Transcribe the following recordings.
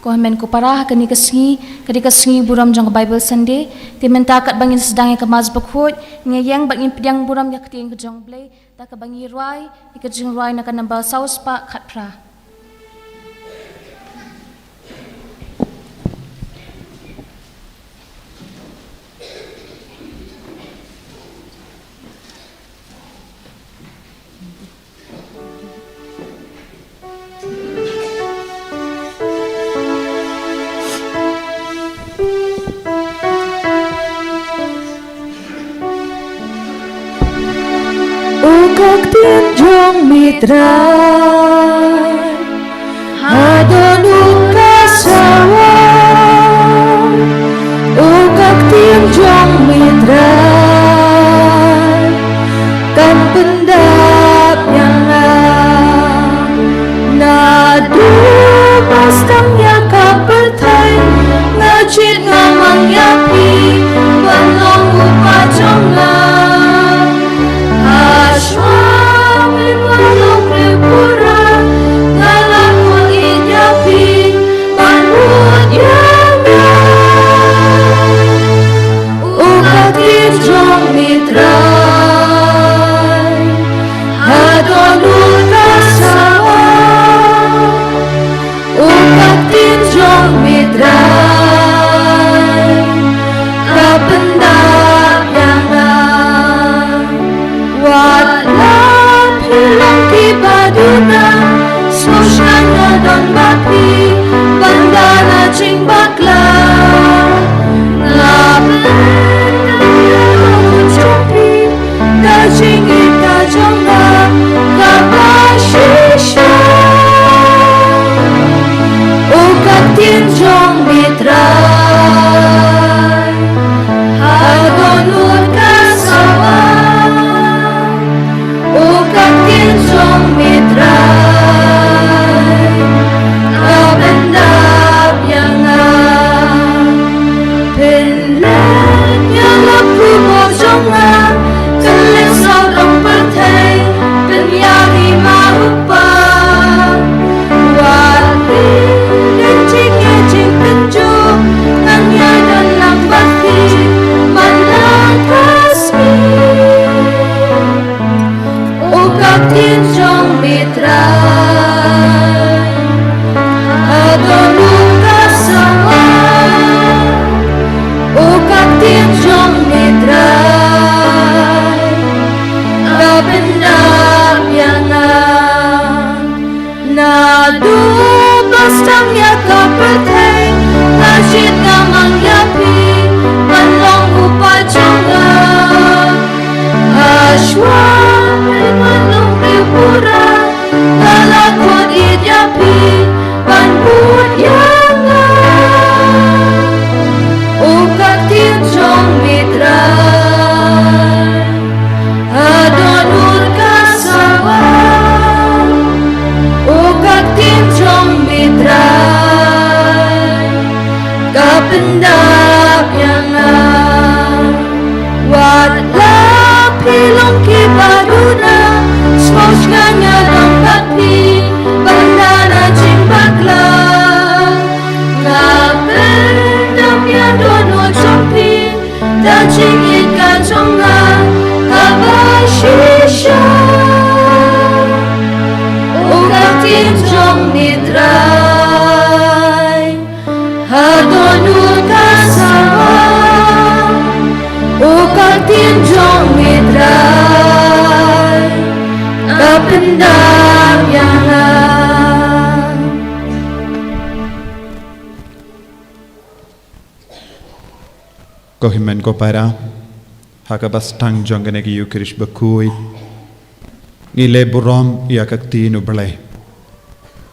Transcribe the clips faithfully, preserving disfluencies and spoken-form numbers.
Ko hynmen ko para, ha kane ka sngi ka dei ka sngi burom jong ka Bible Sunday. Te mynta katba ngin sdang ïa ka Mass Bakhuid, ngin ïeng bad ngin pdiang burom ïa ka ktien ka jong U Blei da kaba ngi rwai ïa ka jingrwai na ka number saw spah khatphra. O ka ktien jong U Trai, ha dohnud ka sawa. O ka ktien jong U Trai, kan pyndap ïa nga. Naduh ba sdang ïa ka pyrthei, nga jied nga mang ïa phi ban long u paid jong nga. Hashwa ban long riewpura, nga la khuid ïa phi ban bud ïa nga. O ka ktien jong U Trai, ha dohnud ka sawa. O ka ktien jong U Trai, ka pyndap ïa nga. Wat la phi long kiba duna, sngewsih nga don bad phi, ban da na jingbakla. Nga pyndonkam ïa ka jong phi, ka jingngeit ka jong nga kaba shisha. O ka ktien jong U Trai, ha dohnud ka sawa. O ka ktien jong U Trai, ka pyndap ïa nga. Pynleit ïa la phi bor jong nga, kylleng sawdong pyrthei, pynïaid ma u Kpa. Wat phi don jingïa jingpynjur, ngan ïadon lang bad phi man la ka sngi. O ka ktien jong U Trai, ha dohnud ka sawa. O ka ktien jong U Trai, ka pyndap ïa nga. Naduh ba sdang ïa ka pyrthei, nga jied nga mang ïa phi ban long u paid jong nga. Hashwa ban long riewpura, nga la khuid ïa phi ban bud ïa nga. O ka ktien jong U Trai, ha dohnud ka sawa. O ka ktien jong U Trai, ka pyndap ïa nga. Wat la phi long kiba duna, sngewsih nga don bad phi, ban da na jingbakla. Nga pyndonkam ïa ka dohnud jong phi, da jingngeit ka jong nga kaba shisha. O ka ktien jong U Trai, ha dohnud ka sawa. O ka ktien jong U Trai, ka pyndap ïa nga. Ko hynmen ko para, ha kaba sdang jong kane ka Ïukharist bakhuid, ngi leh burom ïa ka ktien U Blei.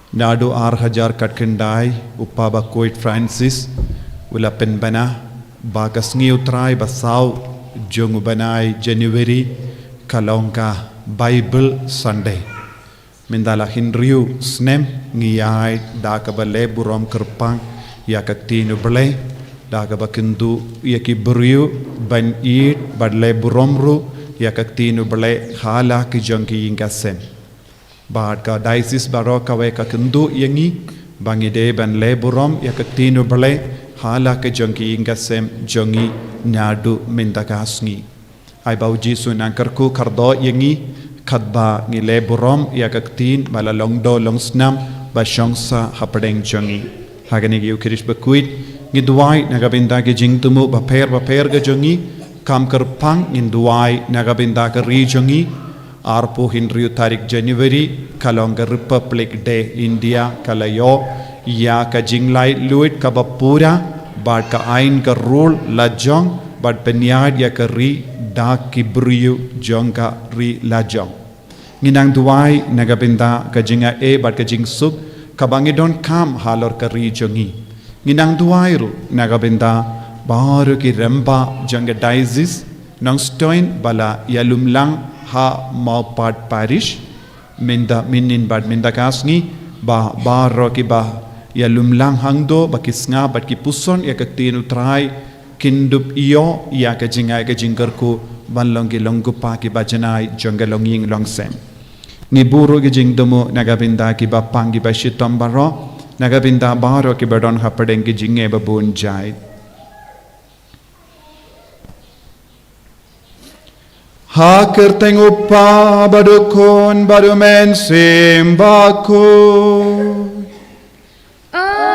Naduh ar hajar khatkhyndai, u Papa bakhuid Francis u la pynbna ba ka sngi U Trai ba saw jong u bnai January ka long ka Bible Sunday. Mynta la hynriew snem ngi ïaid da kaba leh burom kyrpang ïa ka ktien U Blei, da kaba kynduh ïa ki briew ban ïeit bad leh burom ruh ïa ka ktien U Blei ha la ki jong ki ïing ki sem. Bad ka diocese baroh kawei ka kynduh ïa ngi Ba ngi dei ban leh burom ïa ka ktien u Blei ha la ka jong ki ïing ka sem jong ngi naduh mynta ka sngi. Ai ba u Jisu un nang kyrkhu kyrdoh ïa ngi katba ngi leh burom ïa ka ktien ba la long doh long snam ba shong sah hapdeng jong ngi. Ha kane ka Ïukharist bakhuid ngi duwai na ka bynta ki jingthmu bapher bapher ka jong ngi. Kam kyrpang ngin duwai na ka bynta ka ri jong ngi. Arphew hynriew tarik January ka long ka Republic Day India ka la ïoh ïa ka jinglaitluid kaba pura bad ka aiñ ka rul lajong bad pynïaid ïa ka ri da ki briew jong ka ri lajong. Ngi nang duwai na ka bynta ka jingai bad ka jingsuk kaba ngi donkam halor ka ri jong ngi. Ngi nang duwai ruh na ka bynta baroh ki rangbah jong ka diocese Nongstoiñ ba la ïalumlang ha Mawpat Parish mynta mynnin bad mynta ka sngi, ba baroh kiba ïalumlang hangto ba ki sngap bad ki puson ïa ka ktien u Trai kin dup ïoh ïa ka jingai ka jingkyrkhu ban long ki long lypa kiba janai jong ka longïing longsem. Ngi buh ruh ki jingthmu na ka bynta kiba pang kiba shitom baroh, na ka bynta baroh kiba don hapdeng ki jingeh babun jait. Ha ka kyrteng u Kpa bad u Khun bad u Mynsiem Bakhuid. Amen.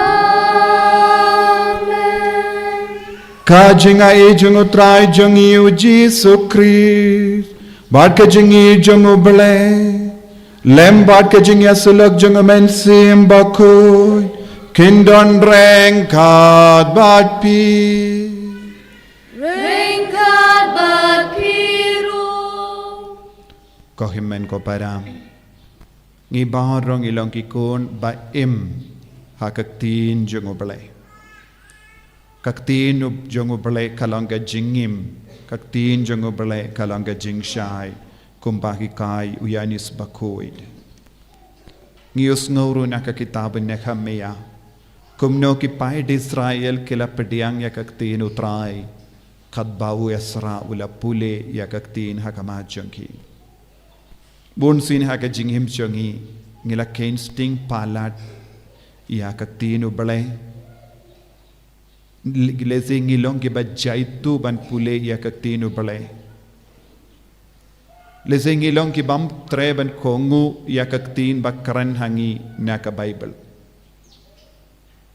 Ka jingai jong u Trai jong ngi u Jisu Khrist bad ka jingïeit jong u Blei lem bad ka jingïasyllok jong u Mynsiem Bakhuid kin don ryngkat bad phi. Ryngkat bad phi ruh. Ko hynmen ko para, ngi baroh ngi long ki khun ba im ha ka ktien jong u Blei. Ka ktien u- jong u Blei ka long ka jingim, ka ktien jong u Blei ka long ka jingshai, kumba hikai u Ïanis Bakhuid. Ngi ïohsngew ruh na ka kitab Nehemiah kumno ki paid Israel ki la pdiang ïa ka ktien u Trai katba u Esra u la pule ïa ka ktien ha khmat jong ki. Bunsien ha ka jingim jong ngi ngi la kheiñ sting palat ïa ka ktien u Blei. Lehse ngi long kiba jaituh ban pule ïa ka ktien u Blei. Lehse ngi long kibym treh ban kohnguh ïa ka ktien ba kren ha ngi na ka Baibl.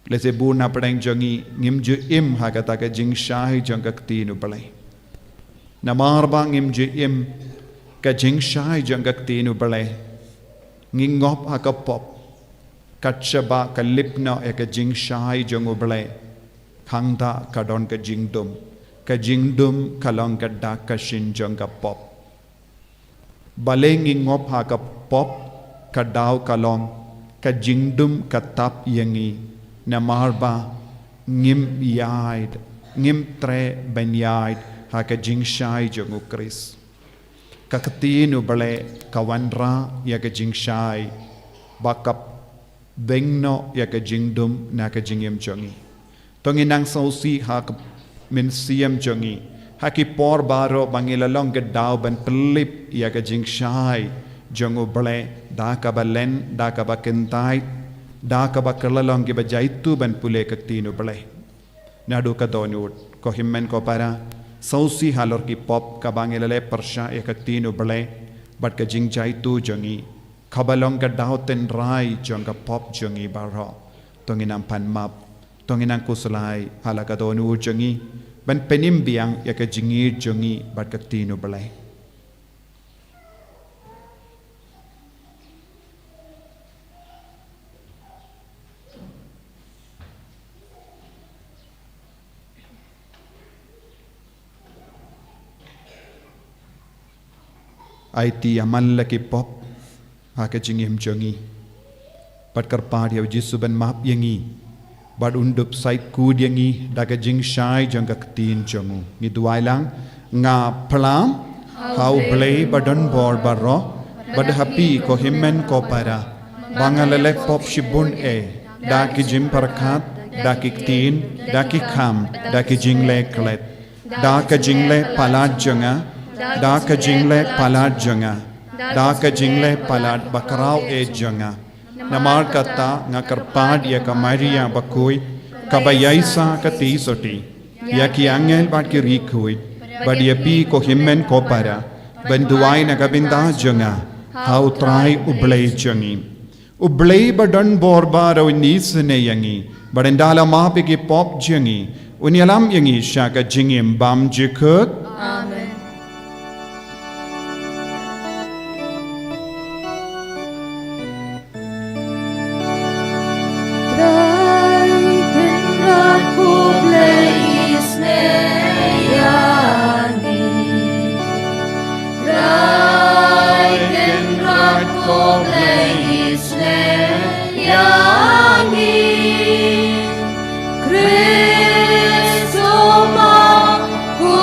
Lehse bun na pdeng jong ngi ngim ju im ha kata ka jingshai jong ka ktien u Blei. Namar ba ngim ju im ka jingshai jong ka ktien u Blei, ngi ngop ha ka pop. Kat shaba ka lip noh ïa ka jingshai jong u Blei, hangta ka don ka jingdum. Ka jingdum ka long ka dak ka shin jong ka pop. Balei ngi ngop ha ka pop? Ka daw ka long ka jingdum ka tap ïa ngi namar ba ngim ïaid, ngim treh ban ïaid ha ka jingshai jong u Khrist. Ka ktien u Blei ka wanrah ïa ka jingshai ba ka beng noh ïa ka jingdum na ka jingim jong ngi. To ngin nang sngewsih ha ka mynsiem jong ngi ha ki por baroh ba ngi la long ka daw ban pynlip ïa ka jingshai jong u Blei da kaba len, da kaba kyntait, da kaba kylla long kiba jaituh ban pule ka ktien u Blei. Naduh ka dohnud, ko hynmen ko para, sngewsih halor ki pop kaba ngi la leh pyrshah ïa ka ktien u Blei bad ka jingjaituh jong ngi, kaba long ka daw tynrai jong ka pop jong ngi baroh. To ngin nang pan map, to ngin nang khuslai ha la ka dohnud jong ngi ban pynim biang ïa ka jingïeit jong ngi bad ka ktien u Blei. Aiti ïa man la ki pop ha ka jingim jong ngi. Bad kyrpad ïa u Jisu ban map ïa ngi bad un dup sait kut ïa ngi da ka jingshai jong ka ktien jong u. Ngi duwai lang. Nga phla ha u Blei ba don bor baroh bad ha phi ko hynmen ko para ba nga la leh pop shibun eh, da ki jingpyrkhat, da ki ktien, da ki kam, da ki jingleh klet, da ka jingleh palat jong nga, da ka jingleh palat jong nga, da ka jingleh palat bakhraw eh jong nga. Namar kata nga kyrpad ïa ka Maria bakhuid, kaba ïaisah ka tisotti, ïa ki angel bad ki riewkhuid, bad ïa phi ko hynmen ko para, ban duwai na ka bynta jong nga ha U Trai U Blei jong ngi. U Blei ba don bor baroh un isynei ïa ngi, bad un da la map ïa ki pop jong ngi, un ïalam ïa ngi sha ka jingim bymjukut. Amen. Trai Kynrad ko Blei isynei ïa ngi. Trai Kynrad ko Blei isynei ïa ngi. Khrist u ma, ko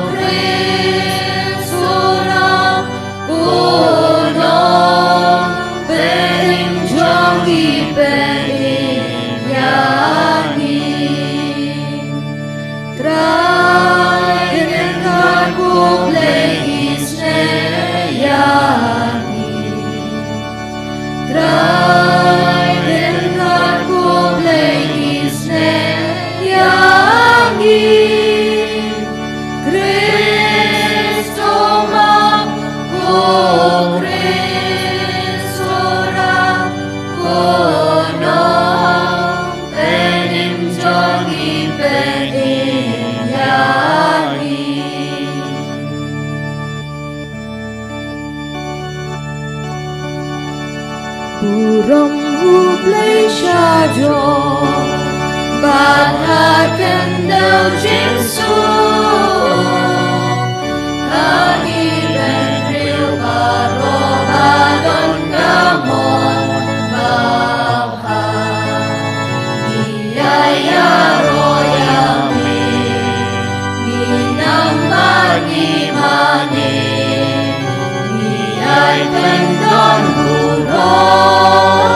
Khrist u ram, u Nongpynim jong ngi, pynim ïa ngi. Trai Kynrad ko Blei isynei ïa ngi. Trai Kynrad ko Blei isynei ïa ngi. Khrist u ma, ko Khrist u ram, ko Nongpynim jong ngi, pynim ïa ngi. Burom U Blei shajoh, bad ha khyndew jingsuk. Ha ki bynriew baroh ba don ka mon ba bha. Ngi ïa ïaroh ïa me, ngi nang bad ngi mane. Ngi ai kyndon burom,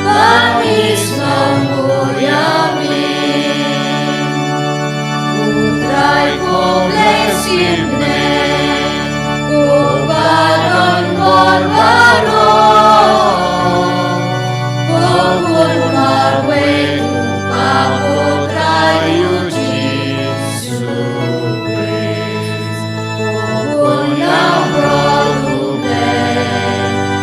ba ngi sngewnguh ïa me. U Trai ko Blei shisnem, uba don bor baroh, ko Khun marwei, u Kpa U Trai U Jisu Khrist. Ko Khun langbrot U Blei,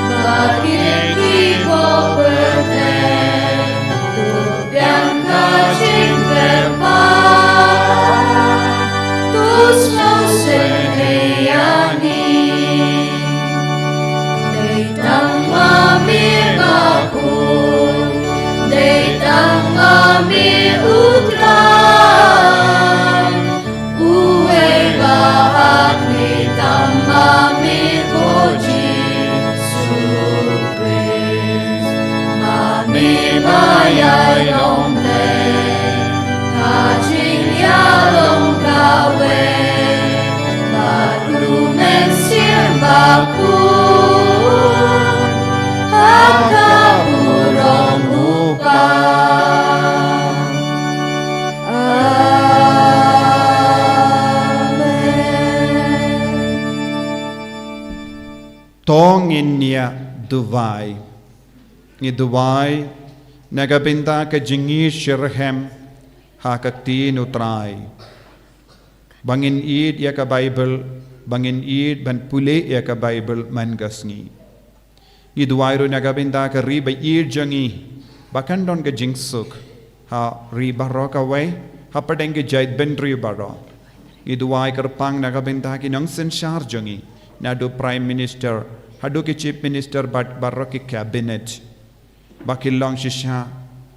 ba kit ki bor pyrthei, to biang ka jingkyrpad, to sngewsynei ïa ngi. Dei tang ma me bakhuid, dei tang ma me U Trai, uwei ba hakri, tang ma me ko Jisu Khrist. Ma me ba ïai long Blei, ha jingïalong kawei, bad U Mynsiem Bakhuid, ha ka burom U Kpa. Amen. To ngin ïa duwai. Ngi duwai na ka bynta ka jingshitrhem ha ka ktien U Trai. Ba ngin ïeit ïa ka Baibl, ba ngin ïeit ban pule ïa ka Baibl man ka sngi. Ngi duwai ruh na ka bynta ka ri ba ïeit jong ngi, ba kan don ka jingsuk ha ri baroh kawei, hapdeng ki jaitbynriew baroh. Ngi duwai kyrpang na ka bynta ki nongsynshar jong ngi, naduh Prime Minister haduh ki Chief Minister bad baroh ki Cabinet, ba ki long shisha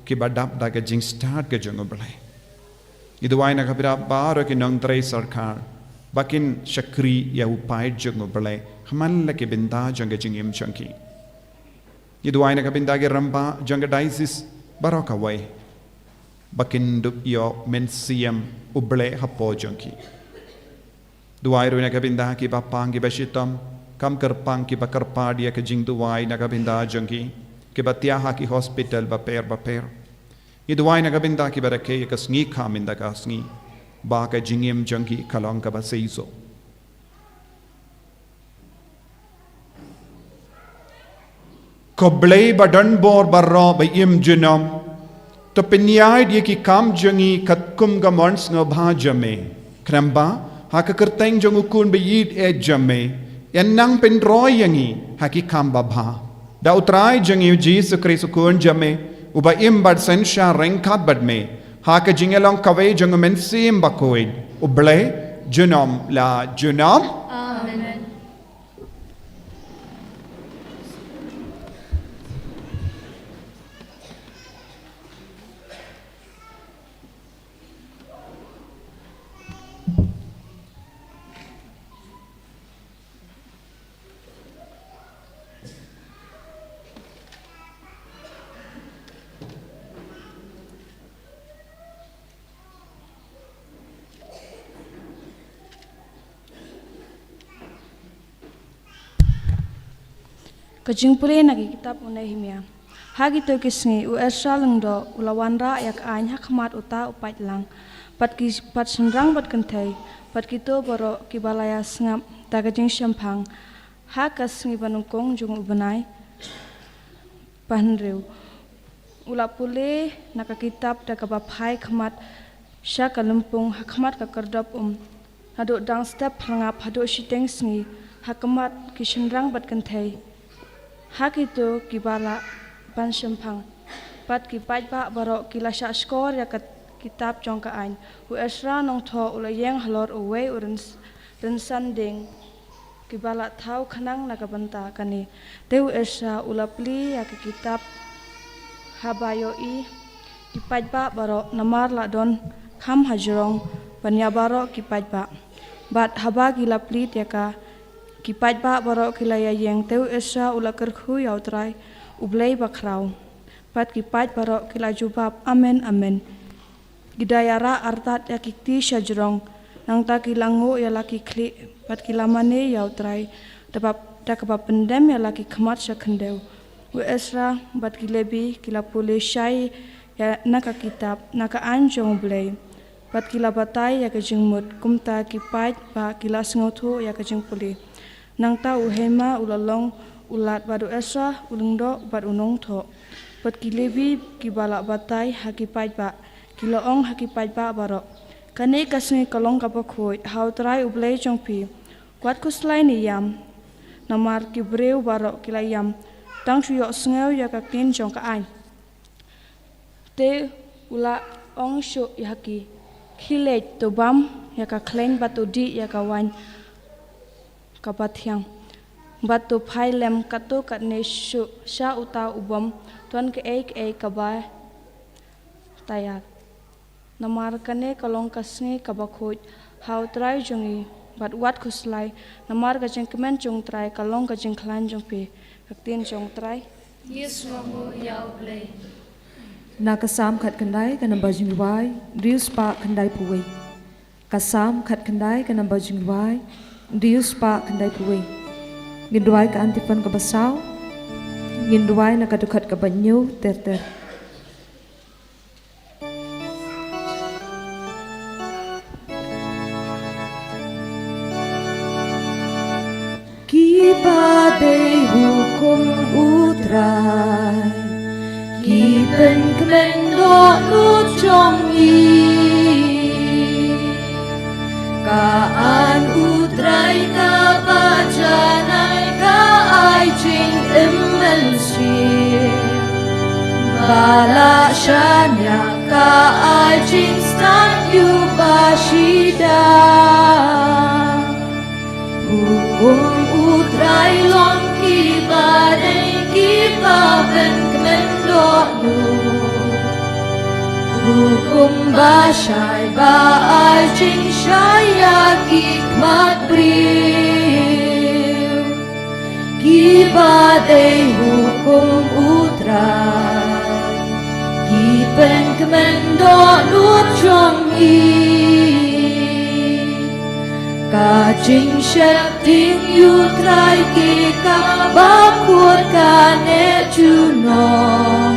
kiba dap da ka jingstad ka jong U Blei. Ngi duwai na ka bynta baroh ki nongtrei sorkar, ba kin shakri ïa u paid jong U Blei ha man la ki bynta jong ka jingim jong ki. Ngi duwai na ka bynta ki rangbah jong ka diocese baroh kawei, ba kin dup ïoh mynsiem U Blei hapoh jong ki. Duwai ruh na ka bynta kiba pang kiba shitom, kam kyrpang kiba kyrpad ïa ka jingduwai na ka bynta jong ki, kiba thiah ha ki hospital bapher bapher. Ngi duwai na ka bynta kiba rakhe ïa ka sngi kha mynta ka sngi, ba ka jingim jong ki ka long kaba seisoh. Ko Blei ba don bor baroh ba im junom, to pynïaid ïa ki kam jong ngi katkum ka mon sngewbha jong me. Khnang ba ha ka kyrteng jong u Khun ba ïeit eh jong me, yn nang pynroi ïa ngi ha ki kam babha. Da U Trai jong ngi U Jisu Khrist U Khun jong me, uba im bad synshar ryngkat bad me, ha ka jingïalong kawei jong U Mynsiem Bakhuid, U Blei junom la junom. Amen. Ka jingpule na ki kitab u Nehemia. Ha kito ki sngi u Esra lyngdoh u la wanrah ïa ka aiñ ha khmat uta u paidlang, bad ki, bad shynrang bad kynthei, bad kito baroh kiba la ïasngap da ka jingshemphang. Ha ka sngi ba nyngkong jong u bnai ba hynriew, u la pule na ka kitab da kaba phai khmat sha ka lympung ha khmat ka kyrdop um, naduh dang step phyrngap haduh shiteng sngi, ha khmat ki shynrang bad kynthei, ha kito kiba lah ban shemphang, bad ki paidbah baroh ki la shah shkor ïa ka kitab jong ka aiñ. U Esra nongthoh u la ïeng halor uwei u ryns-, rynsan dieng kiba la thaw khnang na ka bynta kane. Te u Esra u la plie ïa ka kitab haba ïohi ki paidbah baroh, namar la don kham hajrong ban ïa baroh ki paidbah. Bad haba ki la plie ïa ka, ki paidbah baroh ki la ïaïeng. Te u Esra u la kyrkhu ïa U Trai U Blei bakhraw. Bad ki paid baroh ki la jubab, Amen, amen. Ki da ïarah artat ïa ki kti shajrong, nangta ki la nguh ïa la ki khlieh, bad ki la mane ïa U Trai, da ba, da kaba pyndem ïa la ki khmat sha khyndew. U Esra bad ki Lebi ki la pule shai ïa na ka kitab, na ka aiñ jong U Blei, bad ki la batai ïa ka jingmut. Kumta ki paidbah ki la sngewthuh ïa ka jingpule. Nangta u Heman u la long u lat, bad u Esra u lyngdoh bad u nongthoh, bad ki Lebi kiba la batai ha ki paidbah, ki la ong ha ki paidbah baroh, Kane ka sngi ka long kaba khuid ha U Trai U Blei jong phi. Wat khuslai ne ïam, namar ki briew baroh ki la ïam, tang shu ïohsngew ïa ka ktien jong ka aiñ. Te u la ong shuh ïa ki, Khie leit, to bam ïa ka khleiñ bad to dih ïa ka waiñ kaba thiang, bad to phai lem katto katne shuh sha uta u bym don kaei kaei kaba taiar. Namar kane ka long ka sngi kaba khuid ha U Trai jong ngi, bad wat khuslai, namar ka jingkmen jong U Trai ka long ka jingkhlaiñ jong phi. Ka ktien jong U Trai. Ngi sngewnguh ïa U Blei. Na ka Salm khatkhyndai ka namba jingduwai hynriew spah khyndaiphew wei. Ka Salm khatkhyndai ka namba jingduwai hynriew spah khyndaiphew wei. Ngin duwai ka antiphon kaba saw. Ngin duwai na ka dkhot kaba hynñiew ter ter. Kiba dei hukum U Trai, ki pynkmen dohnud jong ngi. Ka aiñ U Trai kaba janai ka ai jingim mynsiem, ba la shaniah ka ai jingstad ïa uba shida. Hukum U Trai long kiba dei, kiba pynkmen dohnud. Hukum ba shai ba ai jingshai ïa ki khmat briew. Kiba dei hukum U Trai, ki pynkmen dohnud jong ngi. Ka jingsheptieng ïa U Trai ka kaba khuid, ka neh junom.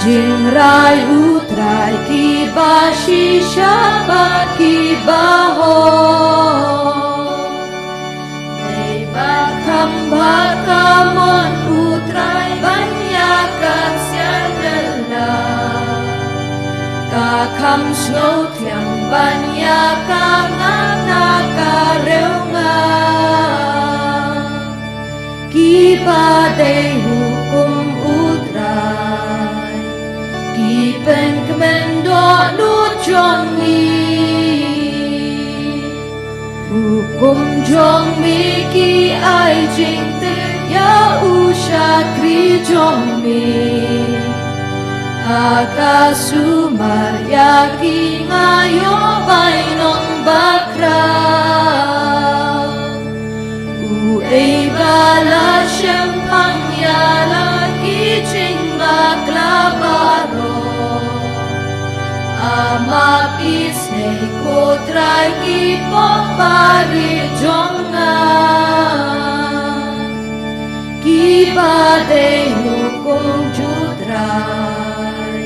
Jingrai U Trai kiba shisha bad kiba hok. Dei ba kham bha ka mon U Trai Tau thiang ban ïa ka ngan na ka riew nga. Kiba dei hukum U Trai, ki pynkmen dohnud jong ngi. Hukum jong me ki ai jingtip ïa u shakri jong me. Ha ka sumar ïa ki nga ïoh bainong bakhraw. Uei ba la shemphang ïa la ki jingbakla baroh. Ama pis Hei ko Trai ki pop bari jong nga. Kiba dei hukum U Trai,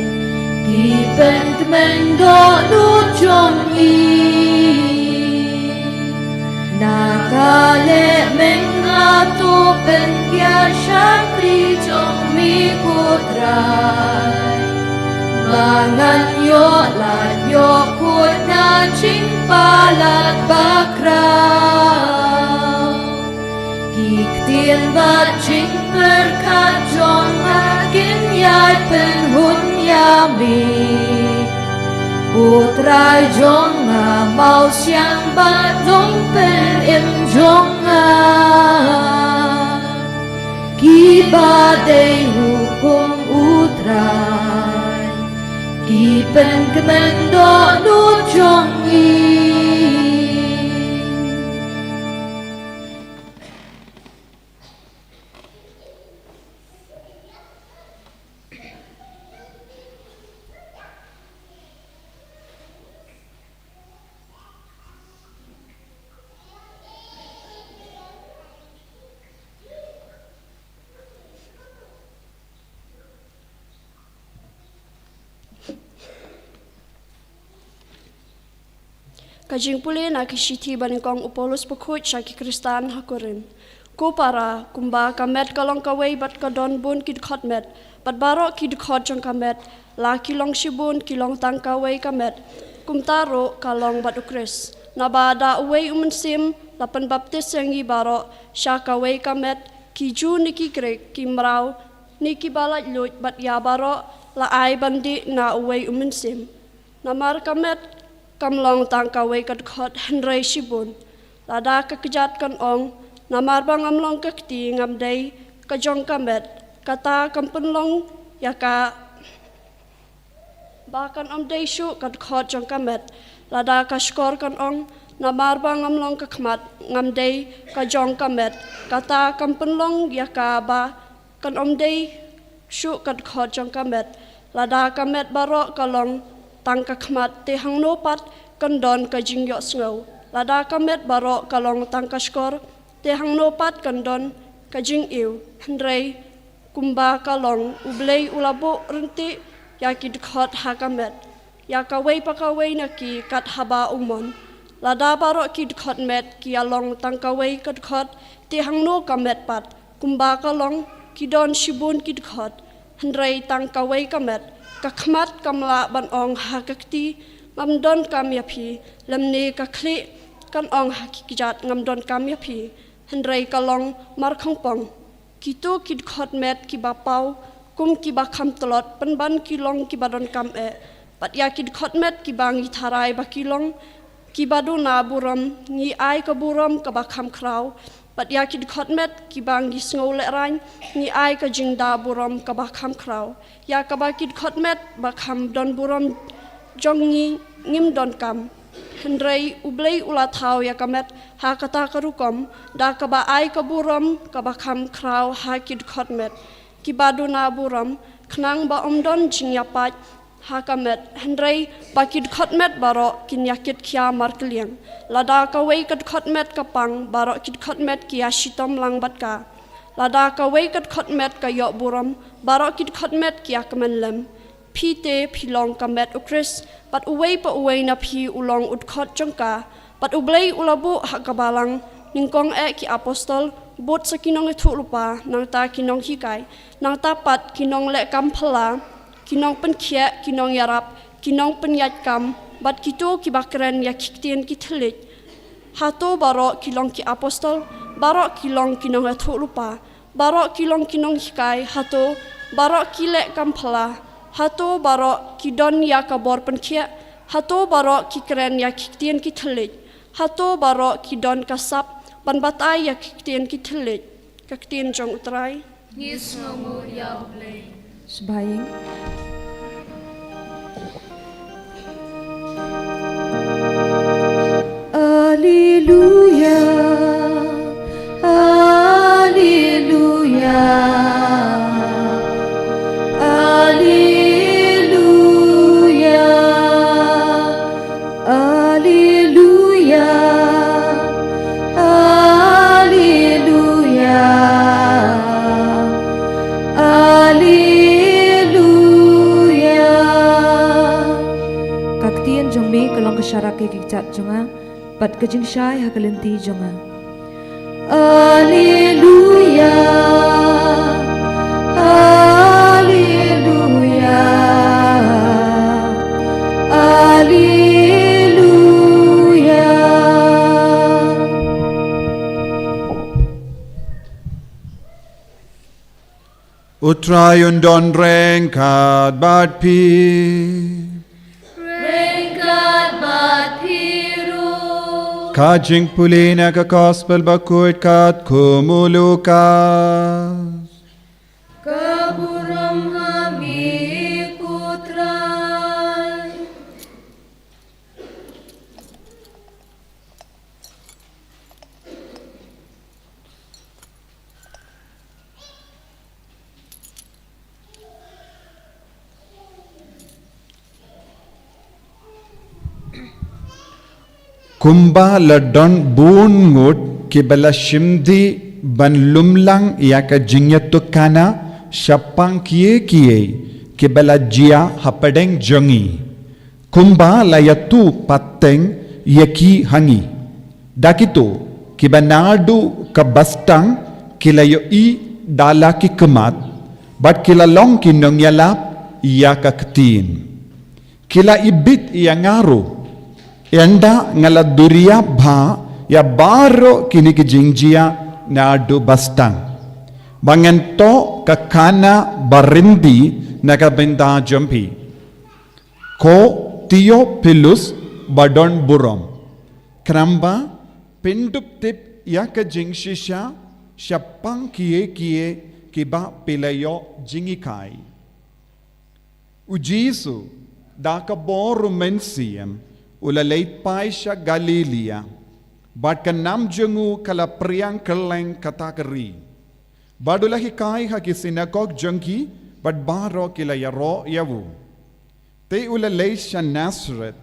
ki pynkmen dohnud jong ngi. Na ka lehmeng nga to pynbiang shakri jong me ko Trai. Ba ngan ïoh lad ïoh kut na jingpalat bakhraw. Ki ktien bad jingpyrkhat jong nga kin ïai pynhun ïa me. Ko Trai jong nga, mawsiang bad nongpynim jong nga. Kiba dei hukum U Trai, ki pynkmen dohnud jong ngi. Ka jingpule na ki shithi ba nyngkong u Paulus bakhuid sha ki Khristan ha Korinth. Ko para, kumba ka met ka long kawei bad ka don bun ki dkhot met, bad baroh ki dkhot jong ka met, la ki long shibun ki long tang kawei ka met. Kumta ruh ka long bad u Khrist. Naba da uwei u mynsiem la pynbaptis ïa ngi baroh sha kawei ka met, ki Jiw ne ki Grik, ki mraw ne kiba laitluid, bad ïa baroh la ai ban dih na uwei u mynsiem. Namar ka met kam long tang kawei ka dkhot hynrei shibun. Lada ka kjat kan ong, namar ba ngam long ka kti ngam dei ka jong ka met, kata kam pynlong ïa ka ba kan ym dei shuh ka dkhot jong ka met. Lada ka shkor kan ong, namar ba ngam long ka khmat ngam dei ka jong ka met, kata kam pynlong ïa ka ba kan ym dei shuh ka dkhot jong ka met. Lada ka met baroh ka long tang ka khmat, te hangno pat kan don ka jingïohsngew? Lada ka met baroh ka long tang ka shkor, te hangno pat kan don ka jingïew? Hynrei kumba ka long, U Blei u la buh ryntih ïa ki dkhot ha ka met, ïa kawei pa kawei na ki kat haba u mon. Lada baroh ki dkhot met ki ïa long tang kawei ka dkhot, te hangno ka met pat? Kumba ka long, ki don shibun ki dkhot, hynrei tang kawei ka met. Ka khmat kam lah ban ong ha ka kti, ngam donkam ïa phi, lymne ka khlieh kan ong ha ki kjat, ngam donkam ïa phi. Hynrei ka long markhongpong. Kito ki dkhot met kiba paw kum kiba kham tlot, pynban ki long kiba donkam eh. Bad ïa ki dkhot met kiba ngi tharai ba ki long kiba duna burom, ngi ai ka burom kaba kham khraw. Bad ïa ki dkhot met kiba ngi sngew lehraiñ, ngi ai ka jingda burom kaba kham khraw. Ïa kaba ki dkhot met ba kham don burom jong ngi ngim donkam. Hynrei U Blei u la thaw ïa ka met ha kata ka rukom, da kaba ai ka burom kaba kham khraw ha ki dkhot met kiba duna burom, khnang ba ym don jingïapait ha ka met. Hynrei ba ki dkhot met baroh kin ïa kit khia markylliang. Lada kawei ka dkhot met ka pang, baroh ki dkhot met ki ïa shitom lang bad ka. Lada kawei ka dkhot met ka ïoh burom, baroh ki dkhot met ki ïa kmen lem. Phi te phi long ka met U Khrist, bad uwei pa uwei na phi u long u dkhot jong ka. Bad U Blei u la buh ha ka balang nyngkong eh ki apostol, bud sa ki nongïathuhlypa, nangta ki nonghikai, nangta pat ki nongleh kam phylla, ki nongpynkhiah, ki nongïarap, ki nongpynïaid kam, Bad kito kiba kren ïa ki ktien ki thylliej, hato baroh ki long ki apostol? Baroh ki long ki nongïathuhlypa? Baroh ki long ki nonghikai? Hato baroh ki leh kam phylla? Hato baroh ki don ïa ka bor pynkhiah? Hato baroh ki kren ïa ki ktien ki thylliej? Hato baroh ki don ka sap ban batai ïa ki ktien ki thylliej? Ka ktien jong U Trai. Ngi sngewnguh ïa U Blei. Shibahing. Alleluia, alleluia, alleluia. Alleluia, alleluia, alleluia. Ka ktien jong me ka long ka sharak ïa ki kjat jong nga, bad ka jingshai ha ka lynti jong nga. Alleluia, alleluia, alleluia. U Trai un don ryngkat bad phi. Ryngkat bad phi ruh. Ka jingpule na ka Gospel bakhuid katkum u Lukas. Ka burom ha me ko Trai. Kumba la don bun ngut kiba la shim dih ban lumlang ïa ka jingïathuhkhana shaphang kiei kiei kiba la jia hapdeng jong ngi, kumba la ïathuh pateng ïa ki ha ngi. Da kito kiba naduh ka bastang ki la ïohi da la ki khmat, bad ki la long ki nongïalap ïa ka ktien. Ki la ibit ïa nga ruh, ynda nga la duriap bha ïa baroh kine ki jingjia naduh bastang, ba ngan thoh ka khana barim dih na ka bynta jong phi. Ko Theophilus badonburom, khnang ba phin dup tip ïa ka jingshisha shaphang kiei kiei kiba phi la ïoh jinghikai. U Jisu, da ka bor u Mynsiem, u la leit phai sha Galilaia, bad ka nam jong u ka la phriang kylleng kata ka ri. Bad u la hikai ha ki synagog jong ki, bad baroh ki la ïaroh ïa u. Te u la leit sha Nasareth,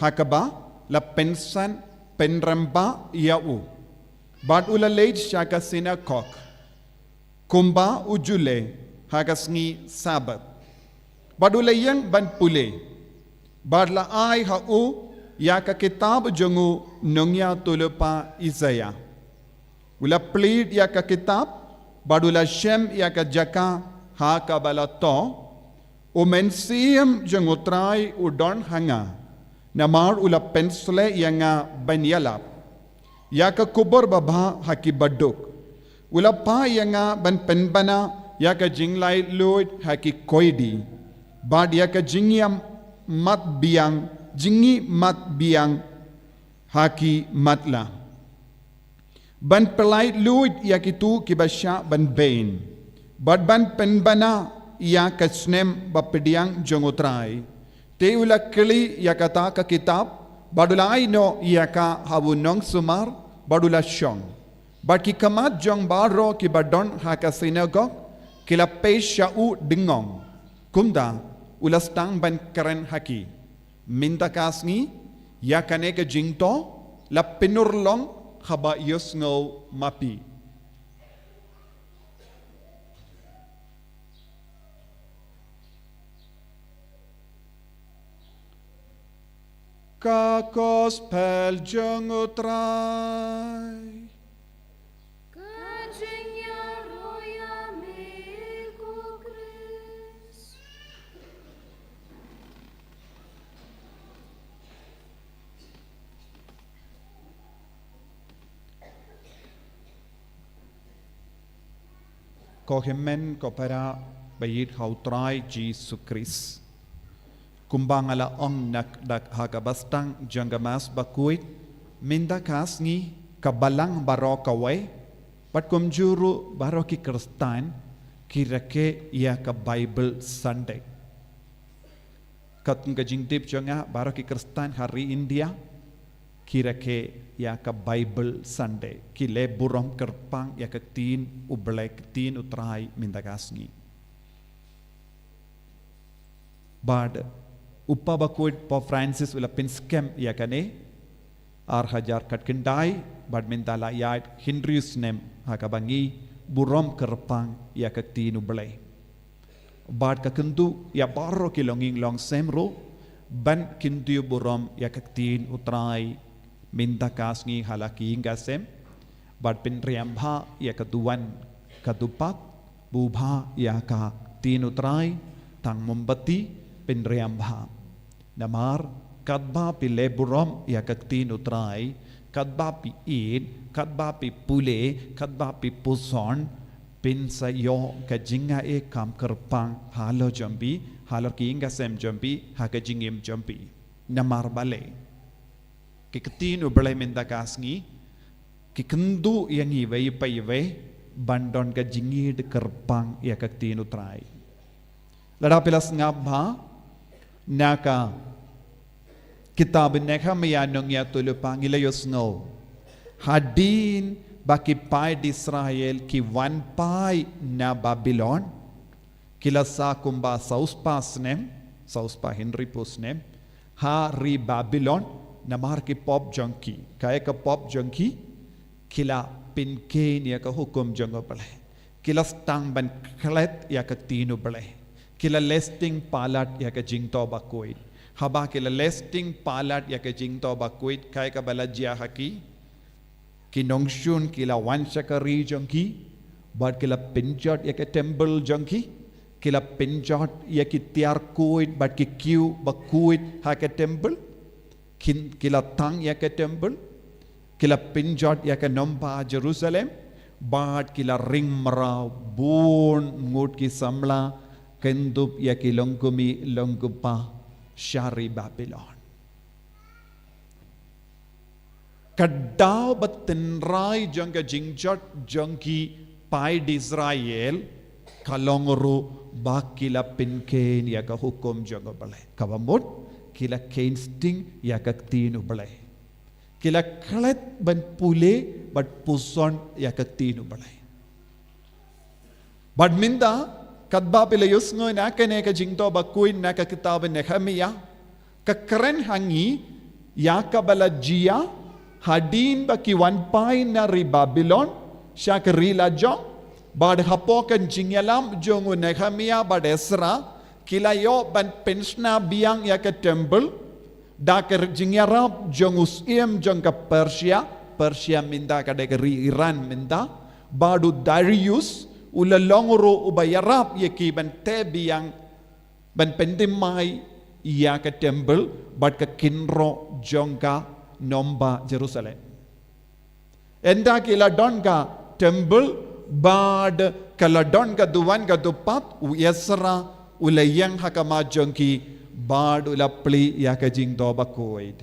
ha kaba la pynsan pynrem bha ïa u. Bad u la leit sha ka synagog, kumba u ju leh ha ka sngi Sabbath. Bad u la ïeng ban pule, bad la ai ha u ïa ka kitab jong u nongïathuhlypa Isaïah. U la plie ïa ka kitab, bad u la shem ïa ka jaka ha kaba la thoh, U Mynsiem jong U Trai u don ha nga, namar u la pynsleh ïa nga ban ïalap ïa ka khubor babha ha ki baduk. U la phah ïa nga ban pynbna ïa ka jinglaitluid ha ki koidi, bad ïa ka jingïam mat biang, jingïohi mat biang ha ki matlah. Ban pyllait luid ïa kito kiba shah ban beiñ, bad ban pynbna ïa ka snem bapdiang jong U Trai. Te u la kylli ïa kata ka kitab, bad u la ai noh ïa ka ha u nongsumar, bad u la shong. Bad ki khmat jong baroh kiba don ha ka synagog ki la peit sha u dengngong, kumta u la sdang ban kren ha ki. Mynta ka sngi, ïa kane ka jingthoh la pynurlong haba ïohsngew ma phi. Ka Gospel jong U Trai. Ka jingïaroh ïa me ko Khrist. Ko hynmen ko para ba ïeit ha u Trai Jisu Khrist. Kumba nga la ong na ka dak ha kaba sdang jong ka Mass bakhuid, mynta ka sngi ka Balang baroh kawei, bad kumjuh ruh baroh ki Khristan ki rakhe ïa ka Bible Sunday. Katkum ka jingtip jong nga, baroh ki Khristan ha ri India ki rakhe ïa ka Bible Sunday, ki leh burom kyrpang ïa ka ktien U Blei, ktien U Trai mynta ka sngi. Bad u Papa bakhuid Pope Francis u la pynskhem ïa kane ar hajar khatkhyndai, bad mynta la ïaid hynriew snem ha kaba ngi burom kyrpang ïa ka ktien U Blei. Bad ka kyntu ïa baroh ki longïing longsem ruh ban kyntiew burom ïa ka ktien U Trai mynta ka sngi ha la ki ïing ka sem, bad pynriam bha ïa ka duwan ka dupat, buh bha ïa ka ktien U Trai, tang mombati, pynriam bha. Namar katba phi leh burom ïa ka ktien U Trai, katba phi ïeit, katba phi pule, katba phi puson, phin sa ïoh ka jingaiei kam kyrpang halor jong phi, halor ki ïing ka sem jong phi, ha ka jingim jong phi. Namar balei? Ki ktien U Blei mynta ka sngi ki kyntu ïa ngi iwei pa iwei ban don ka jingïeit kyrpang ïa ka ktien U Trai. Lada phi la sngap bha na ka kitab Nehemiah, nongïathuhlypa, ngi la ïohsngew, hadien ba ki paid Israel ki wan phai na Babilon, ki la sah kumba saw spah snem, saw spah hynriewphew snem ha ri Babilon, namar ki pop jong ki. Kaei ka pop jong ki? Ki la pynkheiñ ïa ka hukum jong U Blei. Ki la sdang ban klet ïa ka ktien U Blei. Ki la leh sting palat ïa ka jingthoh bakhuid. Haba ki la leh sting palat ïa ka jingthoh bakhuid, kaei kaba la jia ha ki? Ki nongshun ki la wan sha ka ri jong ki, bad ki la pynjot ïa ka temple jong ki. Ki la pynjot ïa ki tiar khuid bad ki khiew bakhuid ha ka temple. Ki, ki la thang ïa ka temple. Ki la pynjot ïa ka nongbah Jerusalem, bad ki la ring mraw bun ngut ki samla, kyndup ïa ki longkmie longkpa sha ri Babilon. Ka daw ba tynrai jong ka jingjot jong ki paid Israel ka long ruh ba ki la pynkheiñ ïa ka hukum jong U Blei. Kaba mut, ki la kheiñ sting ïa ka ktien U Blei. Ki la klet ban pule bad puson ïa ka ktien U Blei. Bad mynta, katba phi la ïohsngew na kane ka jingthoh bakhuid na ka kitab Nehemiah, ka kren ha ngi ïa kaba la jia hadien ba ki wan phai na ri Babilon sha ka ri lajong, bad hapoh ka jingïalap jong u Nehemiah bad Esra, ki la ïoh ban pynshna biang ïa ka temple da ka jingïarap jong u syiem jong ka Persia. Persia mynta ka dei ka ri Iran mynta. Bad u Darius u la long ruh uba ïarap ïa ki ban teh biang, ban pynthymmai ïa ka temple bad ka kynroh jong ka nongbah Jerusalem. Ynda ki la don ka temple bad ka la don ka duwan ka dupat, u Esra u la ïeng ha khmat jong ki bad u la plie ïa ka jingthoh bakhuid.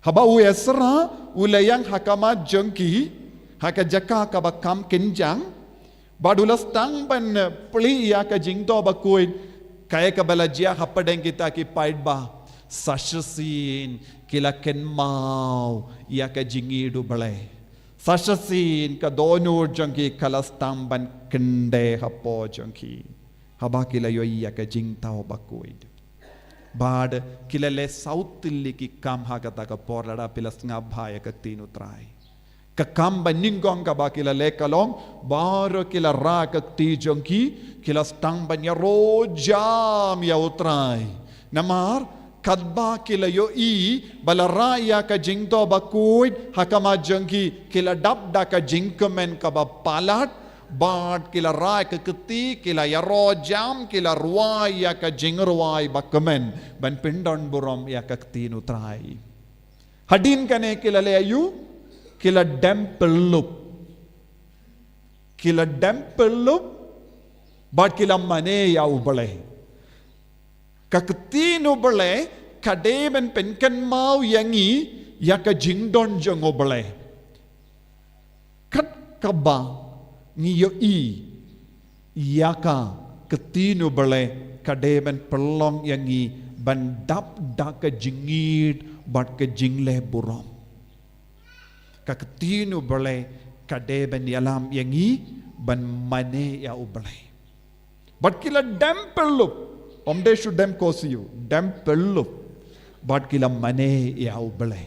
Haba u Esra u la ïeng ha khmat jong ki ha ka jaka kaba kham kynjang, bad u la sdang ban plie ïa ka jingthoh bakhuid, kaei kaba la jia hapdeng kita ki paidbah? Sa shisien ki la kynmaw ïa ka jingïeit U Blei. Sa shisien ka dohnud jong ki ka la sdang ban kyndeh hapoh jong ki haba ki la ïohi ïa ka jingthoh bakhuid. Bad ki la leh saw tylli ki kam ha kata ka por, lada phi la sngap bha ïa ka ktien U Trai. Ka kam banyngkong kaba ki la leh ka long, baroh ki la rah ka kti jong ki, ki la sdang ban ïaroh jam ïa U Trai. Namar katba ki la ïohi ba la rah ïa ka jingthoh bakhuid ha khmat jong ki, ki la dap da ka jingkmen kaba palat, bad ki la rah ka kti, ki la ïaroh jam, ki la rwai ïa ka jingrwai ba kmen ban pyndon burom ïa ka ktien U Trai. Hadien kane ki la leh aïu? Ki la dem pyllup. Ki la dem pyrlup, bad ki la mane ïa U Blei. Ka ktien U Blei ka dei ban pynkynmaw ïa ngi ïa ka jingdon jong U Blei. Kat kaba ngi ïohi ïa ka ktien U Blei ka dei ban pynlong ïa ngi ban dap da ka jingïeit bad ka jingleh burom. Ka ktien U Blei ka dei ban ïalam ïa ngi ban mane ïa U Blei. Bad ki la dem pyrlup, ym dei shu dem ko siew, dem pyrlup. Bad ki la mane ïa U Blei.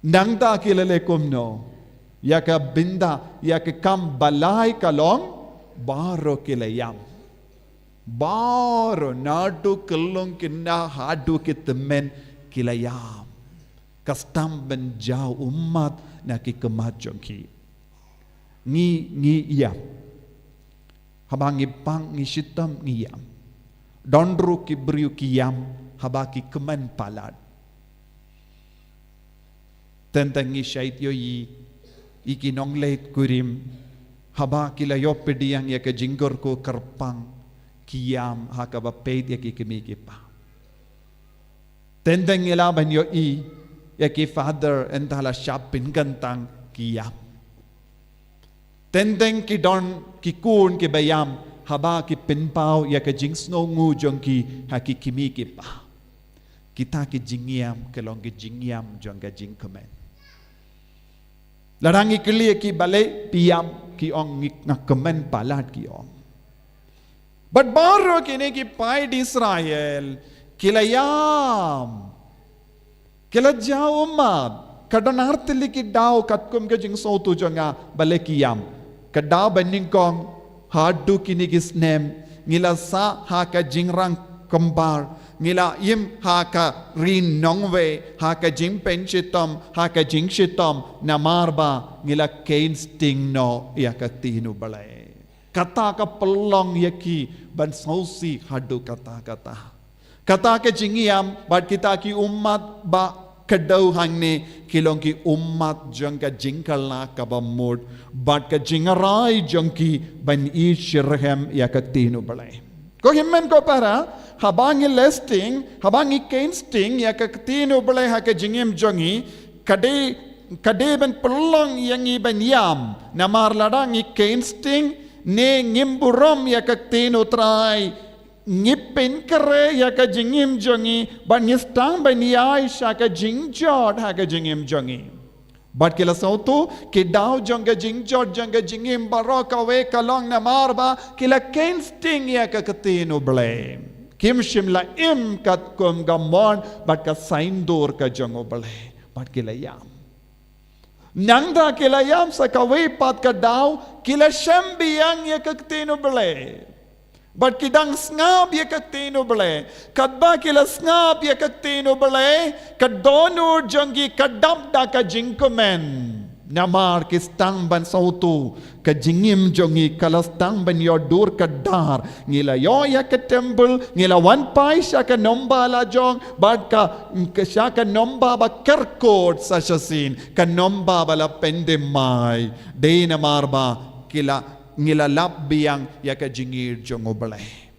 Nangta ki la leh kumno, ïa ka bynta, ïa ka kam ba lai ka long, baroh ki la ïam. Baroh naduh kyllung kynda haduh ki tymmen ki la ïam. Ka sdang ban jaw ummat na ki khmat jong ki. Ngi, ngi ïam. Haba ngi pang, ngi shitom, ngi ïam. Don ruh ki briew ki ïam haba ki kmen palat. Teng teng ngi shait ïohi ïa ki nongleit kurim, haba ki la ïoh pdiang ïa ka jingkyrkhu kyrpang, ki ïam ha kaba peit ïa ki kmie ki kpa. Teng teng ngi lah ban ïohi ïa ki father, hynda la shah pynkyntang, ki ïam. Teng teng ki don ki khun kiba ïam haba ki pynpaw ïa ka jingsngewnguh jong ki ha ki kmie ki kpa. Kita ki jingïam ki long ki jingïam jong ka jingkmen. Lada ngi kylli ïa ki balei phi ïam, ki ong, ngi, nga kmen palat, ki ong. Bad baroh kine ki paid Israel ki la ïam. Ki la jaw ummat. Ka don artylli ki daw katkum ka jingsngewthuh jong nga balei ki ïam. Ka daw ba nyngkong, haduh kine ki snem ngi la sah ha ka jingrang kymbar, ngi la im ha ka ri nongwei, ha ka jingpynshitom, ha ka jingshitom, namar ba ngi la kheiñ sting noh ïa ka ktien U Blei. Kata ka pynlong ïa ki ban sngewsih haduh katta katta. Kata ka jingïam bad kita ki ummat ba kdew hangne ki long ki ummat jong ka jingkylla kaba mut bad ka jingrai jong ki ban ïeit shitrhem ïa ka ktien U Blei. Ko hynmen ko para, haba ngi leh sting, haba ngi kheiñ sting ïa ka ktien U Blei ha ka jingim jong ngi, ka dei, ka dei ban pynlong ïa ngi ban ïam. Namar lada ngi kheiñ sting ne ngim burom ïa ka ktien U Trai, ngi pynkhreh ïa ka jingim jong ngi bad ngi sdang ban ïaid sha ka jingjot ha ka jingim jong ngi. Bad ki la sngewthuh, ki daw jong ka jingjot jong ka jingim baroh kawei ka long namar ba ki la kheiñ sting ïa ka ktien U Blei. Kim shym la im katkum ka mon bad ka saiñdur ka jong U Blei. Bad ki la ïam. Nangta ki la ïam sa kawei pat ka daw, ki la shem biang ïa ka ktien U Blei. Bad ki dang sngap ïa ka ktien U Blei. Katba ki la sngap ïa ka ktien U Blei, ka dohnud jong ki ka dap da ka jingkmen. Namar ki sdang ban sngewthuh, ka jingim jong ngi ka la sdang ban ïoh dur ka dar. Ngi la ïoh ïa ka temple, ngi la wan phai sha ka nongbah la jong, bad ka, ka sha ka nongbah ba kyrkhu sa shisien, ka nongbah ba la pyndem mai. Dei namar ba ki la, ngi la lap biang ïa ka jingïeit jong U Blei.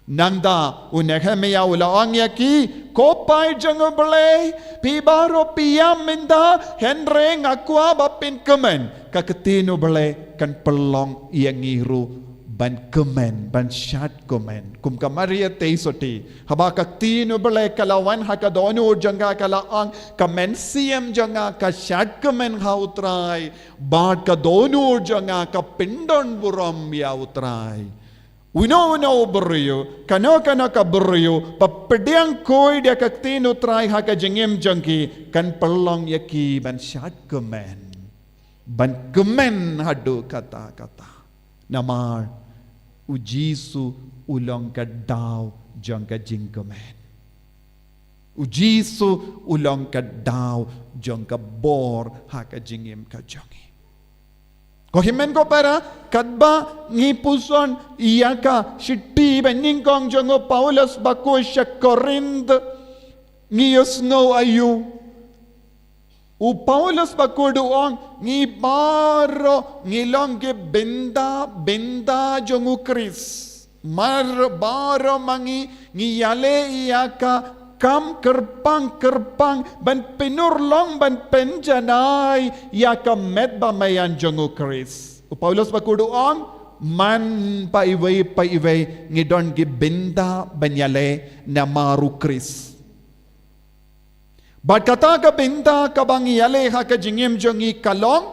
Nangta u Nehemiah u la ong ïa ki, ko paid jong U Blei, phi baroh phi ïam mynta, hynrei nga kwah ba phin kmen. Ka ktien U Blei kan pynlong ïa ngi ruh ban kmen, ban shad kmen. Kum ka Maria Theisotti, haba ka ktien U Blei ka la wan ha ka dohnud jong ka, ka la ong, ka mynsiem jong nga ka shad kmen ha U Trai, bad ka dohnud jong nga ka pyndon burom ïa U Trai. Uno uno u briew, kano kano ka briew ba pdiang khuid ïa ka ktien U Trai ha ka jingim jong ki, kan pynlong ïa ki ban shad kmen, ban kmen haduh katta katta. Namar U Jisu u long ka daw jong ka jingkmen. U Jisu u long ka daw jong ka bor ha ka jingim ka jong ngi. Ko hynmen ko para, katba ngi puson ïa ka shithi ba nyngkong jong u Paulus ba khuid sha Korinth, ngi ïohsngew aïu? U Paulus bakut u ong, ngi baroh ngi long ki bynta, bynta jong u Khrist. Mar baroh ma ngi, ngi ïaleh ïa ka kam kyrpang kyrpang ban pynurlong, ban pynjanai ïa ka met ba maïan jong u Khrist. U Paulus bakut u ong, man pa iwei pa iwei ngi don ki bynta ban ïaleh namar u Khrist. Bad kata ka bynta kaba ngi ïaleh ha ka jingim jong ngi ka long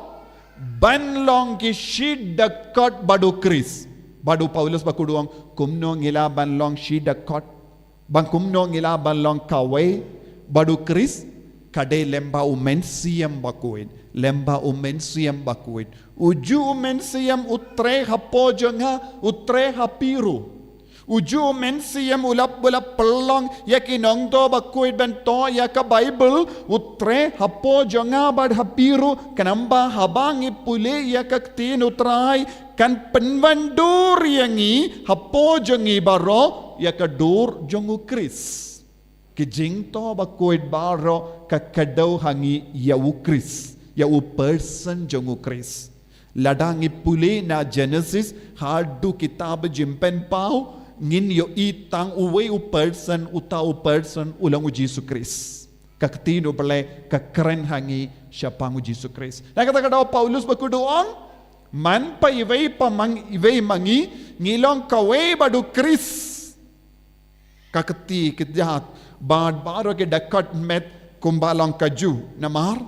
ban long ki shi dkhot bad u Khrist. Bad u Paulus bakut u ong, kumno ngi lah ban long shi dkhot? Bad kumno ngi lah ban long kawei bad u Khrist? Ka dei lyngba u Mynsiem Bakhuid, lyngba u Mynsiem Bakhuid. Uju u Mynsiem u trei hapoh jong nga, u trei ha phi ruh. Uju u Mynsiem u la, u la pynlong ïa ki nongthoh bakhuid ban thoh ïa ka Baibl, u trei hapoh jong nga bad ha phi ruh, khnang ba haba ngi pule ïa ka ktien u Trai, kan pynwandur ïa ngi hapoh jong ngi baroh ïa ka dur jong u Khrist. Ki jingthoh bakhuid baroh ka kdew ha ngi ïa u Khrist, ïa u person jong u Khrist. Lada ngi pule na Genesis haduh kitab Jingpynpaw, ngin ïohi tang uwei u person, uta u person u long u Jisu Khrist. Ka ktien u Blei ka kren ha ngi shaphang u Jisu Khrist. Na kata ka daw u Paulus bakut u ong, man pa iwei pa ma ngi, iwei ma ngi, ngi long kawei bad u Khrist. Ka kti ka jait bad baroh ki dkhot met kumba long kajuh, namar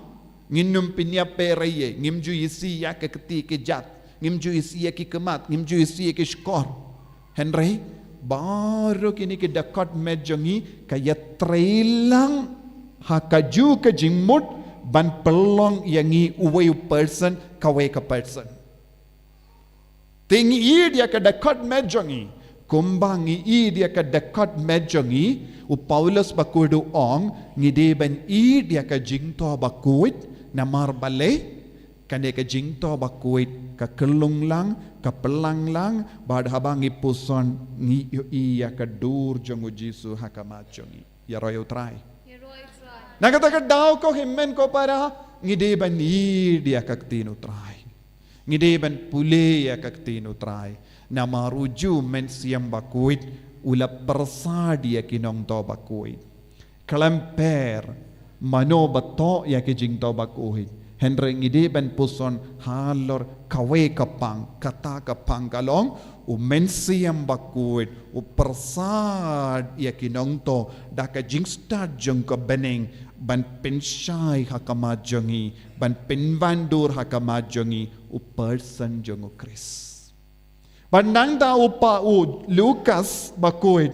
ngin ym pynïap pyrshah, ngim ju isih ïa ka kti ka jait, ngim ju isih ïa ki khmat, ngim ju isih ïa ki shkor. Hynrei baroh kine ki dkhot met jong ngi ka ïatrei lang ha kajuh ka jingmut ban pynlong ïa ngi uwei u person, kawei ka person. Te ngi ïeit ïa ka dkhot met jong ngi. Kumba ngi ïeit ïa ka dkhot met jong ngi, u Paulus bakut u ong, ngi dei ban ïeit ïa ka jingthoh bakhuid, namar balei? Kane ka jingthoh bakhuid ka kyllung lang, ka pynlang lang, bad haba ngi puson ngi ïohi ïa ka dur jong u Jisu ha khmat jong ngi. Ïaroh ïa u Trai. Na kata ka daw ko hynmen ko para, ngi dei ban ïeit ïa ka ktien u Trai. Ngi dei ban pule ïa ka ktien u Trai. Namar uju u Mynsiem Bakhuid u la pyrsad ïa ki nongthoh bakhuid. Khlem pher mano ba thoh ïa ki jingthoh bakhuid, hynrei ngi dei ban puson halor kawei ka pang, kata ka pang ka long u Mynsiem Bakhuid u pyrsad ïa ki nongthoh da ka jingstad jong ka bneng ban pynshai ha khmat jong ngi, ban pynwandur ha khmat jong ngi u person jong u Khrist. Bad nangta u pa u Lukas bakhuid,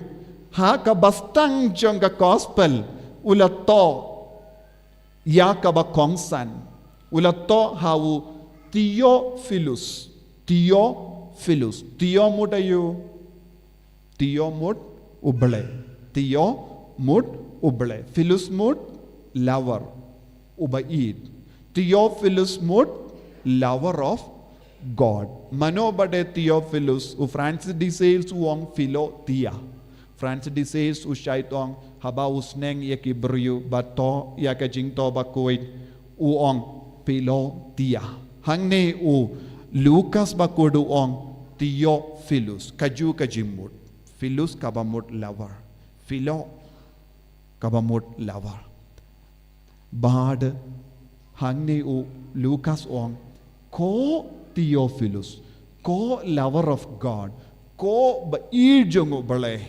ha kaba sdang jong ka gospel, u la thoh ïa kaba kongsan, u la thoh ha u Theophilus. Theophilus. Theo mut aïu? Theo mut u Blei. Theo mut u Blei. Philus mut lover, uba ïeit. Theophilus mut lover of God. Mano ba dei Theophilus? U Francis de Sales u ong philothea. Francis de Sales u shait ong, haba u sneng ïa ki briew ba thoh ïa ka jingthoh bakhuid, u ong philothea. Hangne u Lukas bakhuid u ong Theophilus. Kajuh ka jingmut. Philus kaba mut lover. Philo kaba mut lover. Bad hangne u Lukas u ong, ko Theophilus, ko lover of God, ko ba ïeit jong u Blei,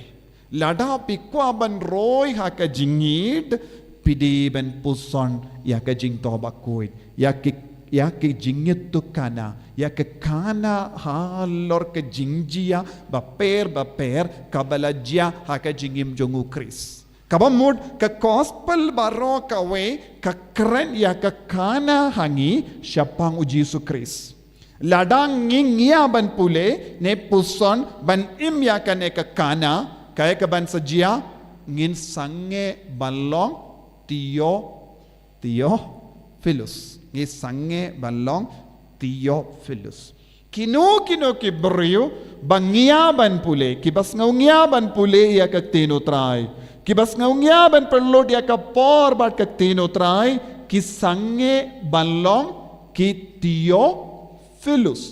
lada phi kwah ban roi ha ka jingïeit, phi dei ban puson ïa ka jingthoh bakhuid, ïa ki, ïa ki jingïathuhkhana, ïa ki khana halor ki jingjia bapher bapher kaba la jia ha ka jingim jong u Khrist. Kaba mut ka gospel baroh kawei ka kren ïa ka khana ha ngi shaphang u Jisu Khrist. Lada ngi ngiah ban pule ne puson ban im ïa kane ka khana, kaei kaban sa jia? Ngin sangeh ban long Theo, Theophilus. Ngi sangeh ban long Theophilus. Kino kino ki briew ba ngiah ban pule, kiba sngew ngiah ban pule ïa ka ktien u Trai, kiba sngew ngiah ban pynlut ïa ka por bad ka ktien u Trai, Ki sangeh ban long ki Theophilus.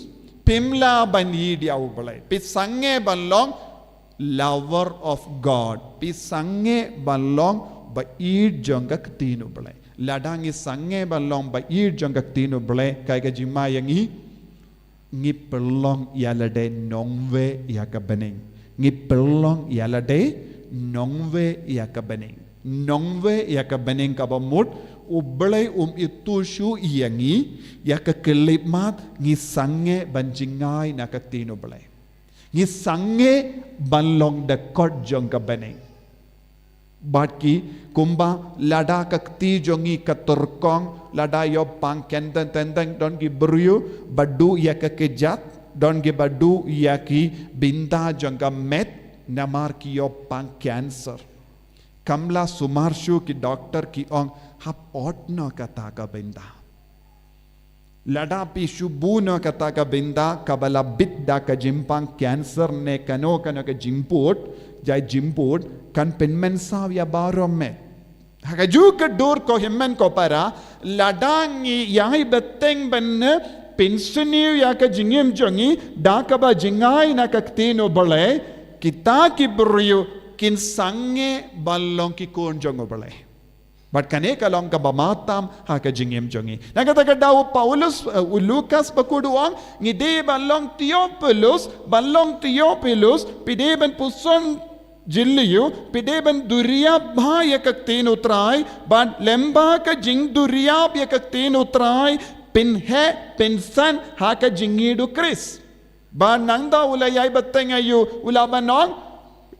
Phim lah ban ïeit ïa U Blei. Phi sangeh ban long lover of God. Phi sangeh ban long ba ïeit jong ka ktien U Blei. Lada ngi sangeh ban long ba ïeit jong ka ktien U Blei, kaei ka jingma ïa ngi? Ngi pynlong ïa lade nongwei ïa ka bneng. Ngi pynlong ïa lade nongwei ïa ka bneng. Nongwei ïa ka bneng kaba mut U Blei um ithuh shuh ïa ngi, ïa ka khyllipmat ngi sangeh ban jngai na ka ktien U Blei. Ngi sangeh ban long dkhot jong ka bneng. Bad ki, kumba lada ka kti jong ngi ka tyrkong, lada ïoh pang kynteng tyngkong, don ki briew ba duh ïa ka kjat, don ki ba duh ïa ki bynta jong ka met, namar ki ïoh pang cancer. Kam lah sumar shuh, ki doktor ki ong, hap ot noh kata ka bynta. Lada phi shu buh noh kata ka bynta kaba la bit da ka jingpang cancer ne kano kano ka jingput, jai jingput, kan pynmynsaw ïa baroh met. Ha kajuh ka dur, ko hynmen ko para, lada ngi ïai bteng ban pynsniew ïa ka jingim jong ngi da kaba jngai na ka ktien U Blei, kita ki briew kin sangeh ban long ki khun jong U Blei. Bad kane ka long kaba matam ha ka jingim jong ngi. Na kata ka daw u Paulus, eh, u Lukas bakhuid u ong, ngi dei ban long Theophilus, ban long Theophilus, phi dei ban puson jylliew, phi dei ban duriap bha ïa ka ktien U Trai, bad lyngba ka jingduriap ïa ka ktien U Trai, phin heh, phin san ha ka jingïeit U Khrist. Ba nangta u la ïai bteng aïu, u la ban ong,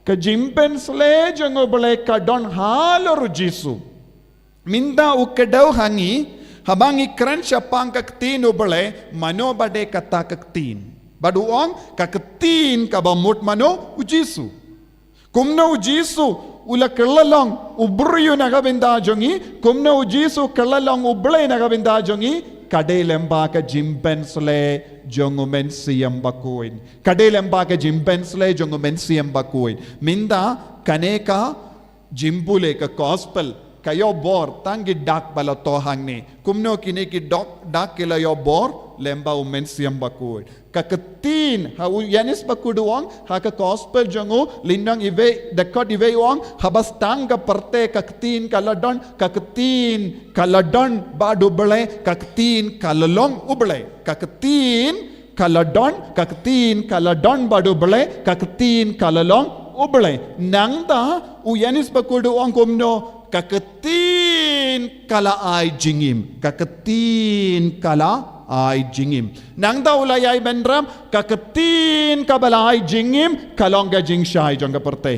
ka jingpynsleh jong U Blei ka don halor U Jisu. Mynta u kdew ha ngi, haba ngi kren shaphang ka ktien U Blei, mano ba dei kata ka ktien? Bad u ong, ka ktien kaba mut mano? U Jisu. Kumno U Jisu u la kylla long u briew na ka bynta jong ngi, kumno U Jisu u kylla long U Blei na ka bynta jong ngi, ka dei lyngba ka jingpynsleh jong U Mynsiem Bakhuid. Ka dei lyngba ka jingpynsleh jong U Mynsiem Bakhuid. Mynta kane ka jingpule, ka gospel, ka ïoh bor tang ki dak ba la thoh hangne. Kumno kine ki dok, dak ki la ïoh bor? Lyngba U Mynsiem Bakhuid. Ka ktien, ha u Ïoannis bakhuid u ong, ha ka gospel jong u, lynnong iwei, dkhot iwei u ong, haba sdang ka pyrthei ka ktien ka la don, ka ktien ka la don bad U Blei, ka ktien ka la long U Blei. Ka ktien ka la don, ka ktien ka la don bad U Blei, ka ktien ka la long U Blei. Nangta u Ïoannis bakhuid u ong kumno, ka ktien ka la ai jingim, ka ktien ka la ai jingim. Nangta u la ïai bynrap, ka ktien kaba la ai jingim ka long ka jingshai jong ka pyrthei.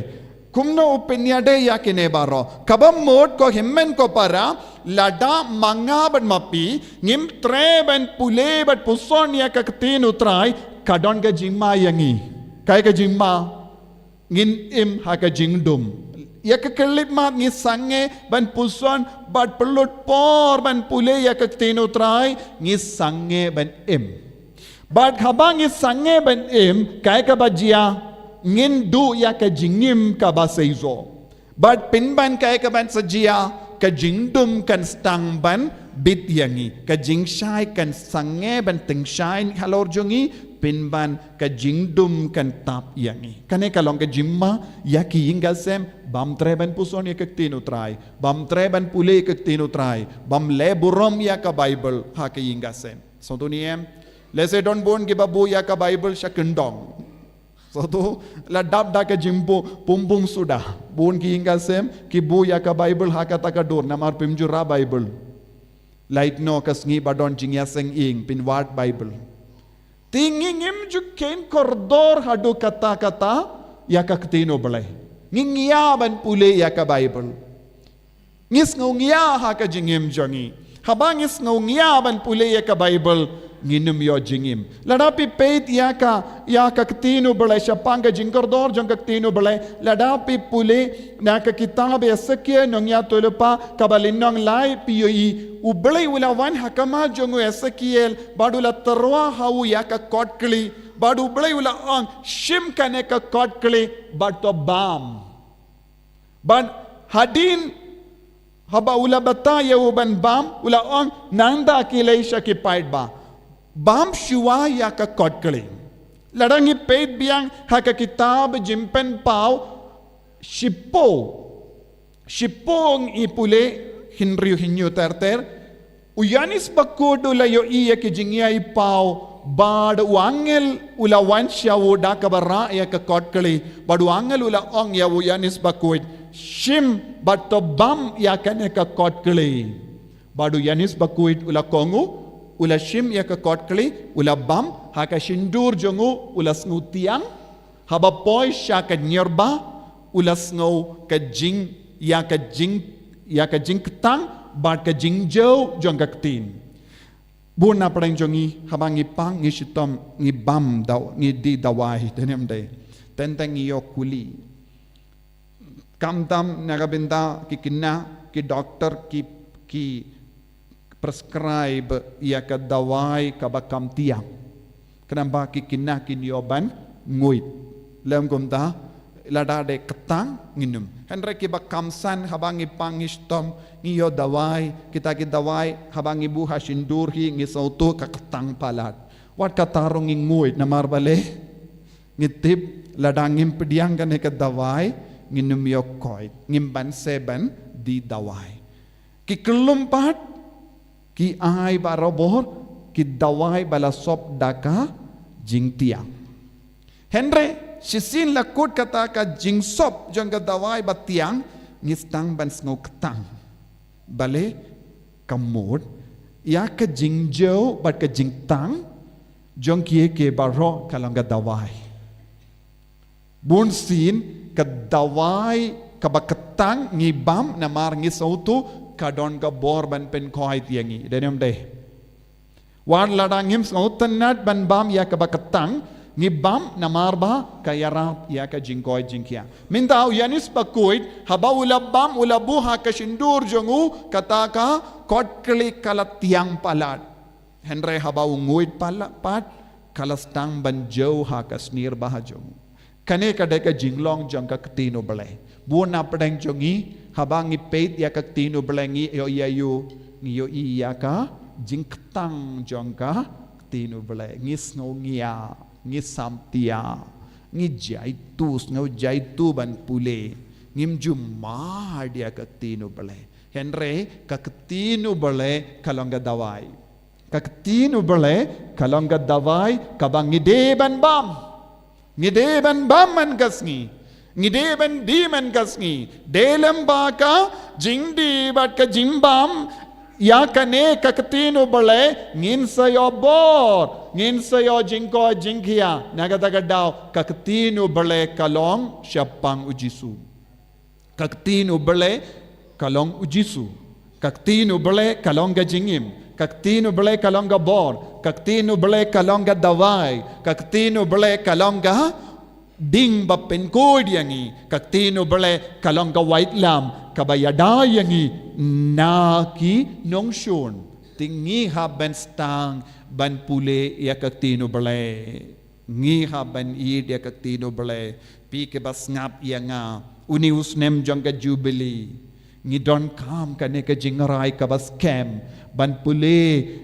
Kumno u pynïadei ïa kine baroh? Kaba mut, ko hynmen ko para, lada ma nga bad ma phi ngim treh ban pule bad puson ïa ka ktien U Trai, ka don ka jingma ïa ngi. Kaei ka jingma? Ngin im ha ka jingdum. Ïa ka khyllipmat ngi sangeh ban puson bad pynlut por ban pule ïa ka ktien U Trai, ngi sangeh ban im. Bad haba ngi sangeh ban im, kaei kaba jia? Ngin duh ïa ka jingim kaba seisoh. Bad pynban kaei kaban sa jia? Ka jingdum kan sdang ban bit ïa ngi. Ka jingshai kan sangeh ban tyngshaiñ halor jong ngi, pynban ka jingdum kan tap ïa ngi. Kane ka long ka jingma ïa ki ïing ka sem bym treh ban puson ïa ka ktien U Trai, bym treh ban pule ïa ka ktien U Trai, bym leh burom ïa ka Baibl ha ka ïing ka sem. Sngewthuh ne em? Lehse don bun kiba buh ïa ka Baibl sha kyndong. Sngewthuh, la dap da ka jingbuh pumpung suda. Bun ki ïing ka sem ki buh ïa ka Baibl ha kata ka dur, namar phim ju rah Baibl. Lait noh ka sngi ba don jingïaseng ïing, phin wad Baibl. Te ngi ngim ju kheiñ kordor haduh katta katta ïa ka ktien U Blei. Ngi ïa ban pule ïa ka Baibl. Ngi sngew ngi ïa ha ka jingim jong ngi. Haba ngi sngew ngi ïa ban pule ïa ka Baibl, ngin ym ïoh jingim. Lada phi peit ïa ka, ïa ka ktien U Blei, shaphang ka jingkordor jong ka ktien U Blei, lada phi pule na ka kitab Esekiel nongïathuhlypa, kaba lynnong lai, phi ïohi U Blei u la wan ha khmat jong u Esekiel, bad u la tyrwa ha u ïa ka kot khlieh, bad U Blei u la ong, shim kane ka kot khlieh bad to bam. Bad hadien Haba u la batai ïa u ban bam, u la ong, nangta khie leit sha ki paidbah, bam shuwa ïa ka kot kli. Lada ngi peit biang ha ka kitab Jingpynpaw, shiphew, shiphew ngi pule, hynriew hynñiew ter ter, u Ïoannis Bakhuid u la ïohi ïa ki jingïapaw, bad u angel u la wan sha u da kaba rah ïa ka kot kli, bad u angel u la ong ïa u Ïoannis Bakhuid, shim bad to bam ïa kane ka kot kli. Bad u Ïoannis Bakhuid u la kohnguh, u la shim ïa ka kot kli, u la bam, ha ka shyntur jong u, u la sngew tiang, haba poi sha ka nyirbah, u la sngew ka jing, ïa ka jing, ïa ka jingktang, bad ka jingjew jong ka ktien. Bun na pdeng jong ngi, haba ngi pang, ngi shitom, ngi bam daw, ngi die dawai, te ne em dei. Teng teng ngi ïoh kuli. Khamtam na ka bynta ki khynnah, ki doktor, ki, ki prescribe ïa ka dawai kaba kham tiang. Khnang ba ki khynnah kin ïoh ban nguid. Lym kumta, lada dei ktang ngin ym. Hynrei kiba kham san, haba ngi pang ngi shitom, ngi ïoh dawai, kita ki dawai, haba ngi buh ha shyntur hi ngi sngewthuh ka ktang palat. Wat kata ruh ngi nguid namar balei? Ngi tip lada ngim pdiang kane ka dawai, ngin ym ïoh koit, ngim banse ban die dawai. Ki khyllung pat, ki ai barabor, ki dawai ba la sop da ka jingtiang. Hynrei, shisien la kut kata ka jingsop jong ka dawai ba tiang, ngi sdang ban sngew ktang. Balei? Ka mut, ïa ka jingjew bad ka jingktang jong kiei kiei baroh ka long ka dawai. Bun sien ka dawai kaba ktang ngi bam namar ngi sngewthuh ka don ka bor ban pynkoit ïa ngi. Dei ne em dei? Wat lada ngim sngewtynnat ban bam ïa kaba ktang, ngi bam namar ba ka ïarap ïa ka jingkoit jingkhiah. Mynta u Ïoannis Bakhuid, haba u la bam, u la buh ha ka shyntur jong u, kata ka kot kli ka la tiang palat. Hynrei haba u nguid palat pat, ka la sdang ban jew ha ka snier bah jong u. Kane ka dei ka jinglong jong ka ktien U Blei. Bun na pdeng jong ngi, haba ngi peit ïa ka ktien U Blei ngi ïohi ïa u, ngi ïohi ïa ka jingktang jong ka ktien U Blei. Ngi sngew ngiah, ngi samtia, ngi jaituh, sngew jaituh ban pule. Ngim ju mad ïa ka ktien U Blei. Hynrei ka ktien U Blei ka long ka dawai. Ka ktien U Blei ka long ka dawai kaba ngi dei ban bam. Ngi dei ban bam man ka sngi. Ngi dei ban die man ka sngi. Dei lem ba ka jingdie bad ka jingbam ïa kane ka ktien U Blei ngin sa ïoh bor, ngin sa ïoh jingkoit jingkhiah. Na kata ka daw ka ktien U Blei ka long shaphang U Jisu. Ka ktien U Blei ka long U Jisu. Ka ktien U Blei ka long ka jingim. Ka ktien U Blei ka long ka bor. Ka ktien U Blei ka long ka dawai. Ka ktien U Blei ka long ka ding ba pynkhuid ïa ngi. Ka ktien U Blei ka long ka waitlam kaba ïada ïa ngi na ki nongshun. Te ngi hap ban sdang ban pule ïa ka ktien U Blei. Ngi hap ban ïeit ïa ka ktien U Blei. Phi kiba sngap ïa nga, une u snem jong ka Jubili, ngi donkam kane ka jingrai kaba skhem ban pule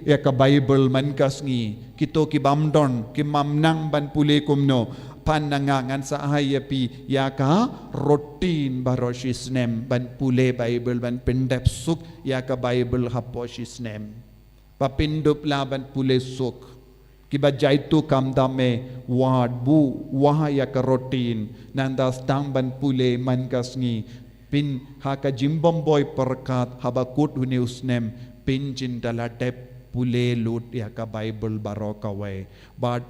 ïa ka Baibl man ka sngi. Kito ki bym don, ki bym nang ban pule kumno, pan na nga ngan sa ai ïa phi ïa ka routine baroh shi snem ban pule Baibl, ban pyndep suk ïa ka Baibl hapoh shi snem. Ba phin dup lah ban pule suk. Kiba jaituh khamtam eh, wat buh, wah ïa ka routine, nangta sdang ban pule man ka sngi. Phin ha ka jingbymhoi pyrkhat haba kut une u snem, phin jin da la dep pule lut ïa ka Baibl baroh kawei. Bad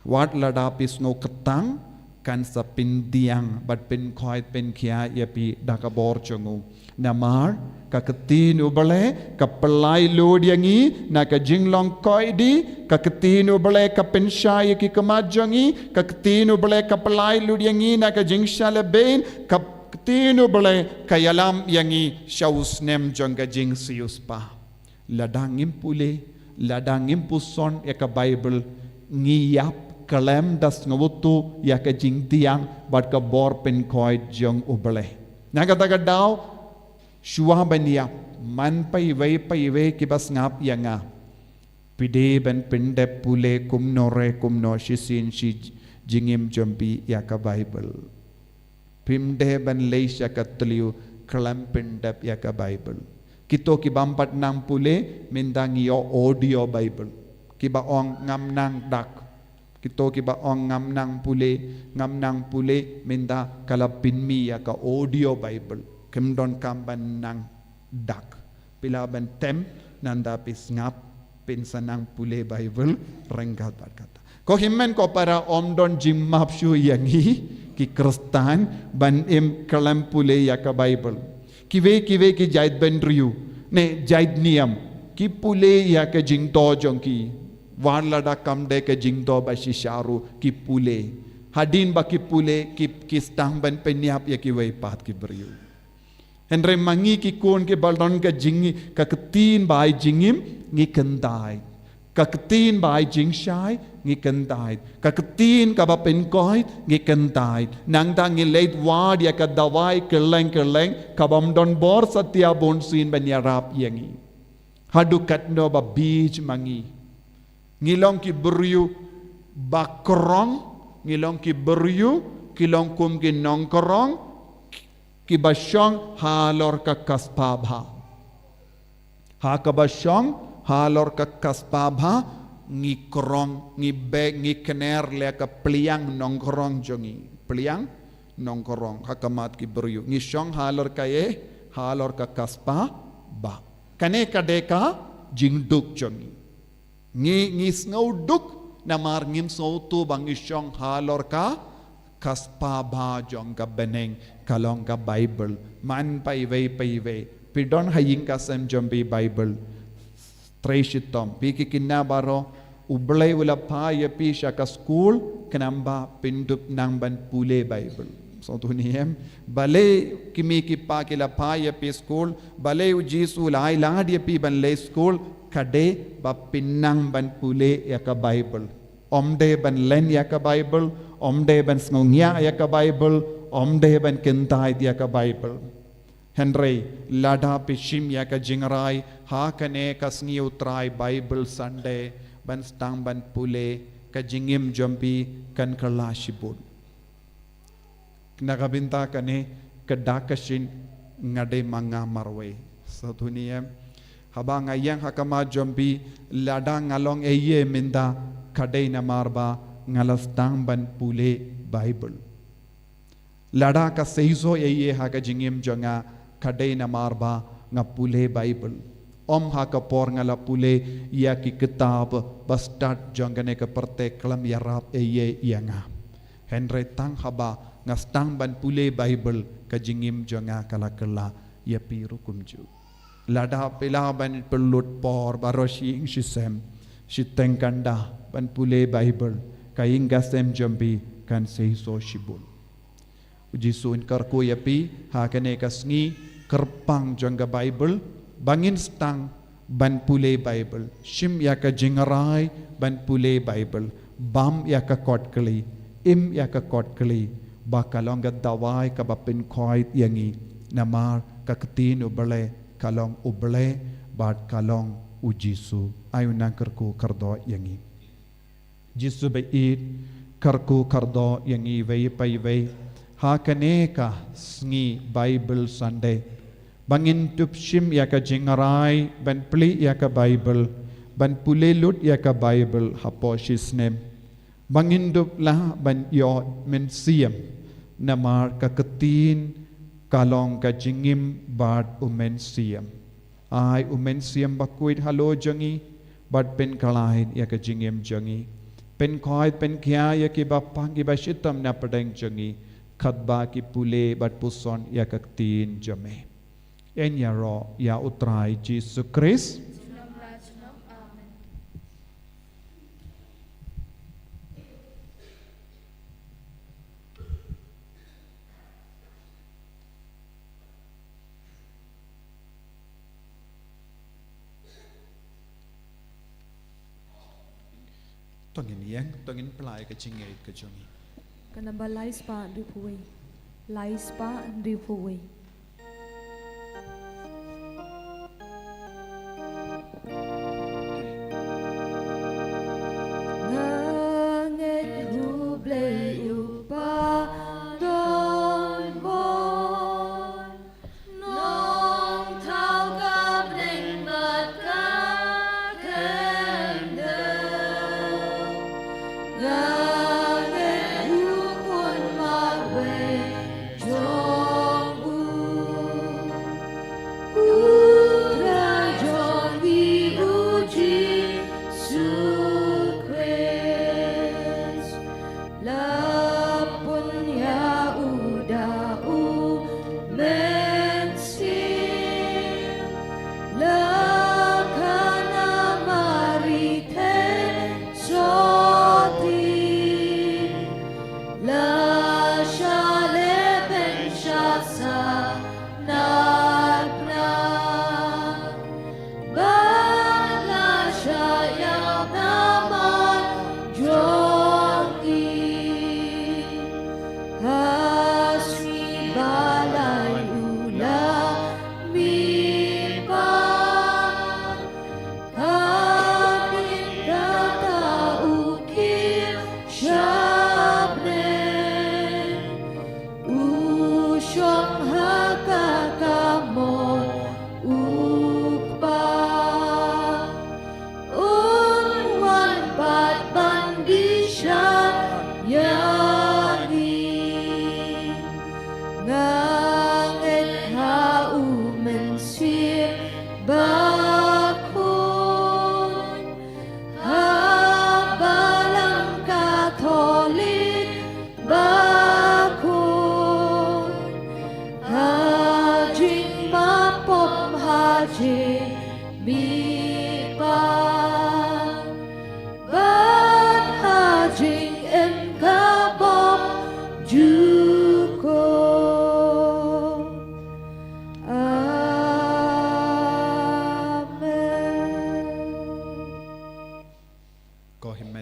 wat lada phi sngew ktang, kan sa pyndiang bad pynkhoit pynkhiah ïa phi da ka bor jong u. Namar ka ktien U Blei ka pynlait lut ïa ngi na ka jinglong koit die, ka ktien U Blei ka pynshai ïa ki khmat jong ngi, ka ktien U Blei ka pynlait lut ïa ngi na ka jingshah lehbeiñ, ka ktien U Blei ka ïalam ïa ngi sha u snem jong ka jingsiewspah. Lada ngim pule, lada ngim puson ïa ka Baibl, ngi ïap khlem da sngewthuh ïa ka jingtiang bad ka bor pynkhoit jong U Blei. Na kata ka daw, Shuwa ban ïap, man paiwei paiwei kiba sngap ïa nga, phi dei ban pyndep pule kumno re kumno shisien shi jingim jong phi ïa ka Baibl. Phim dei ban leit sha ka tliw khlem pyndep ïa ka Baibl. Kito kibym pat nang pule, mynta ngi ïoh audio Baibl. Kiba ong ngam nang dak. Kito kiba ong ngam nang pule, ngam nang pule, mynta ka la pynmih ïa ka audio Baibl. Kim donkam ban nang dak. Phi lah ban tem, nanda phi sngap, phin sa nang pule Baibl ryngkat bad kata. Ko hynmen ko para, ym don jingmap shuh ïa ngi ki Khristan ban im khlem pule ïa ka Baibl. Kiwei kiwei ki jaitbynriew ne jaitniam ki pule ïa ka jingto jong ki. Wat lada kam dei ka jingto ba shisha ruh ki pule. Hadien ba ki pule ki, ki sdang ban pynïap ïa kiwei pat ki briew. Hynrei ma ngi ki khun kiba don ka jing, ka ktien bai jingim ngi kyntait. Ka ktien bai jingshai ngi kyntait. Ka ktien kaba pynkoit ngi kyntait. Nangta ngi leit wad ïa ka dawai kylleng kylleng kabym don bor satia bunsien ban ïarap ïa ngi. Haduh katno ba bieit ma ngi. Ngi long ki briew ba krong, ngi long ki briew, ki long kum ki nongkrong, kiba shong halor ka kaspa bha. Ha kaba shong halor ka kaspa bha, ngi krong, ngi beh, ngi kner ïa ka pliang nongkrong jong ngi. Pliang nongkrong, ha khmat ki briew. Ngi shong halor kaei, halor ka kaspa bha. Kane ka dei ka jingduk jong ngi. Ngi, ngi sngew duk, namar ngim sngewthuh ba ngi shong halor ka kaspa bha jong ka bneng, ka long ka Baibl. Man paiwei paiwei. Phi don ha ïing ka sem jong phi Baibl. Trei shitom. Phi ki khynnah baroh, U Blei u la phah ïa phi sha ka skul, khnang ba phin dup nang ban pule Baibl. Sngewthuh ne em? Balei ki mei ki pa ki la phah ïa phi skul, balei U Jisu u la ai lad ïa phi ban leit skul, ka dei ba phin nang ban pule ïa ka Baibl. Ym dei ban len ïa ka Baibl, ym dei ban sngewngiah ïa ka Baibl, ym dei ban kyntait ïa ka Baibl. Hynrei lada phi shim ïa ka jingrai ha kane ka sngi U Trai, Bible Sunday, ban sdang ban pule, ka jingim jong phi kan kylla shibun. Na ka bynta kane, ka dak ka shin nga dei ma nga marwei. Sngewthuh ne em? Haba nga ïeng ha khmat jong phi, lada nga long ei ei mynta, ka dei namar ba nga la sdang ban pule Bible. Lada ka seisoh ei ei ha ka jingim jong nga, ka dei namar ba nga pule Bible. Ym ha ka por nga la pule ïa ki kitab ba stad jong kane ka pyrthei khlem ïarap ei ei ïa nga. Hynrei tang haba nga sdang ban pule Bible, ka jingim jong nga ka la kylla, ïa phi ruh kumjuh. Lada phi lah ban pynlut por baroh shi ïing shi sem, shiteng kynda ban pule Bible, ka ïing ka sem jong phi kan seisoh shibun. U Jisu un kyrkhu ïa phi ha kane ka sngi kyrpang jong ka Bible, ba ngin sdang ban pule Bible, shim ïa ka jingrai ban pule Bible, bam ïa ka kot kli, im ïa ka kot kli, ba ka long ka dawai kaba pynkhoit ïa ngi, namar ka ktien U Blei ka long U Blei bad ka long U Jisu. Ai u nang kyrkhu kyrdoh ïa ngi. Jisu ba ïeit, kyrkhu kyrdoh ïa ngi iwei pa iwei ha kane ka sngi Bible Sunday, ba ngin dup shim ïa ka jingrai ban plie ïa ka Bible, ban pule lut ïa ka Bible hapoh shi snem, ba ngin dup lah ban ïoh mynsiem, namar ka ktien ka long ka jingim bad u mynsiem. Ai u Mynsiem Bakhuid halor jong ngi, bad pynkhlaiñ ïa ka jingim jong ngi. Pynkhuid pynkhiah ïa kiba pang kiba shitom na pdeng jong ngi, katba ki pule bad puson ïa ka ktien jong me. Yn ïaroh ïa U Trai Jisu Khrist. To ngin ïeng, to ngin plie ka jingngeit ka jong ngi. Ka namba lai spah hynriewphew wei. Lai spah hynriewphew wei.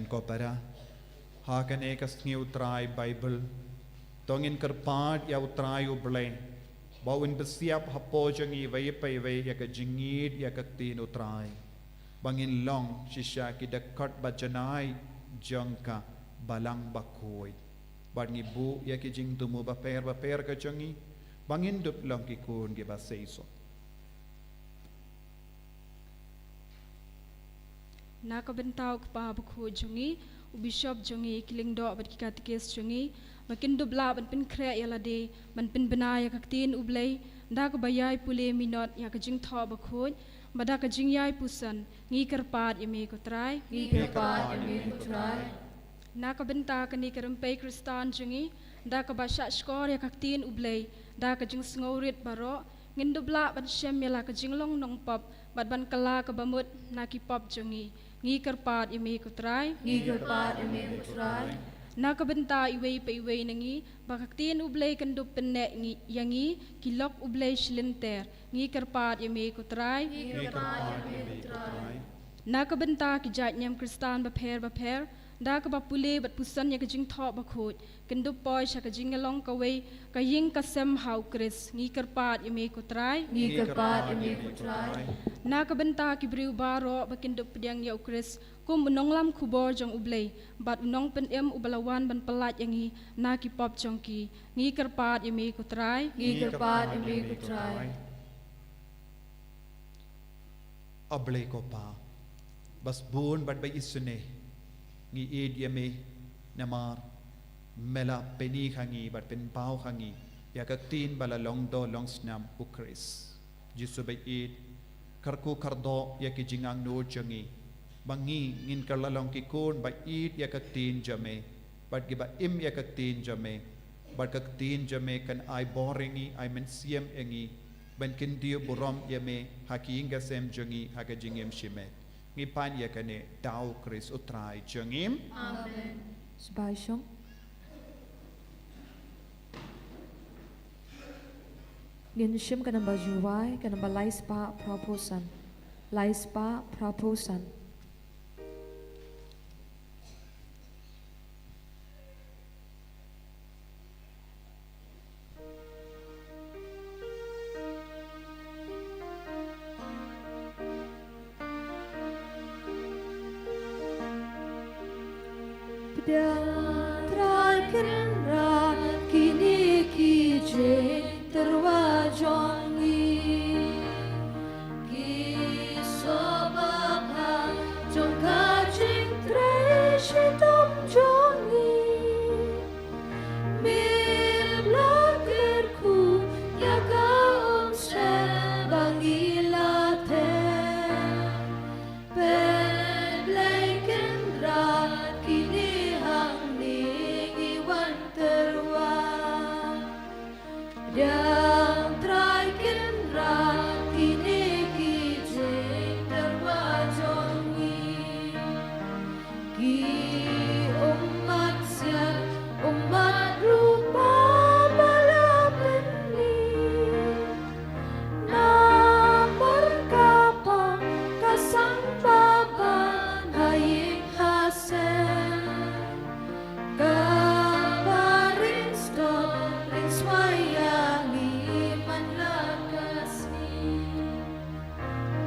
Ko para, ha kane ka sngi U Trai Baibl, to ngin kyrpad ïa U Trai U Blei ba un pynsiap hapoh jong ngi iwei pa iwei ïa ka jingïeit ïa ka ktien U Trai, ba ngin long shisha ki dkhot ba janai jong ka Balang Bakhuid, bad ngi buh ïa ki jingthmu bapher bapher ka jong ngi, ba ngin dup long ki khun kiba seisoh. Na ka bynta U Kpa Bakhuid jong ngi, u Bishop jong ngi, ki lyngdoh bad ki katekis jong ngi, ba kin dup lah ban pynkhreh ïa lade ban pynbna ïa ka ktien U Blei da kaba ïai pule minot ïa ka jingthoh bakhuid bad da ka jingïai puson. Ngi kyrpad ïa me ko Trai. Ngi kyrpad ïa me ko Trai. Na ka bynta kane ka rympei Khristan jong ngi, da kaba shah shkor ïa ka ktien U Blei da ka jingsngewrit baroh, ngin dup lah ban shem ïa la ka jinglong nongpop bad ban kylla kaba mut na ki pop jong ngi. Ngi kyrpad ïa me ko Trai. Ngi kyrpad ïa me ko Trai. Na ka bynta iwei pa iwei na ngi, ba ka ktien U Blei kan dup pynneh ngi, ïa ngi ki lok U Blei shilynter. Ngi kyrpad ïa me ko Trai. Ngi kyrpad ïa me ko Trai. Na ka bynta ki jait niam Khristan bapher bapher, da kaba pule bad puson ïa ka jingthoh bakhuid, kin dup poi sha ka jingïalong kawei ka ïing ka sem ha U Khrist. Ngi kyrpad ïa me ko Trai. Ngi kyrpad ïa me ko Trai. Na ka bynta ki briew baroh ba kin dup pdiang ïa U Khrist kum u nonglam khubor jong U Blei bad u nongpynim uba la wan ban pyllait ïa ngi na ki pop jong ki. Ngi kyrpad ïa me ko Trai. Ngi kyrpad ïa me ko Trai. A Blei ko Pa ba sbun bad ba isynei, ngi ïeit ïa me namar me la pyni ha ngi bad pynpaw ha ngi ïa ka ktien ba la long doh long snam, U Khrist Jisu ba ïeit. Kyrkhu kyrdoh ïa ki jingangnud jong ngi ba ngi ngin kylla long ki khun ba ïeit ïa ka ktien jong me bad kiba im ïa ka ktien jong me, bad ka ktien jong me kan ai bor ïa ngi, ai mynsiem ïa ngi ban kyntiew burom ïa me ha ki ïing ki sem jong ngi ha ka jingim shimet. Ngi pan ïa kane da U Khrist U Trai jong ngi. Amen. Sbai shong. Ngin shim ka namba juwai, ka namba lai spah phra phew san. Lai spah phra phew san. Pdiang Trai Kynrad kine ki jingtyrwa jong ngi. Ki soh ba bha jong ka jingtrei shitom jong ngi. Me la kyrkhu ïa ka umsel ba ngi la thep. Peit Blei Kynrad kine hangne ngi wan tyrwa. Pdiang Trai Kynrad kine ki jingtyrwa jong ngi. Ki ummat siat, ummat rupa ba la pynmih. Namar ka pop ka sangbaban ha ïing ha sem. Kaba ring sdot ring swai ïa ngi man la ka sngi.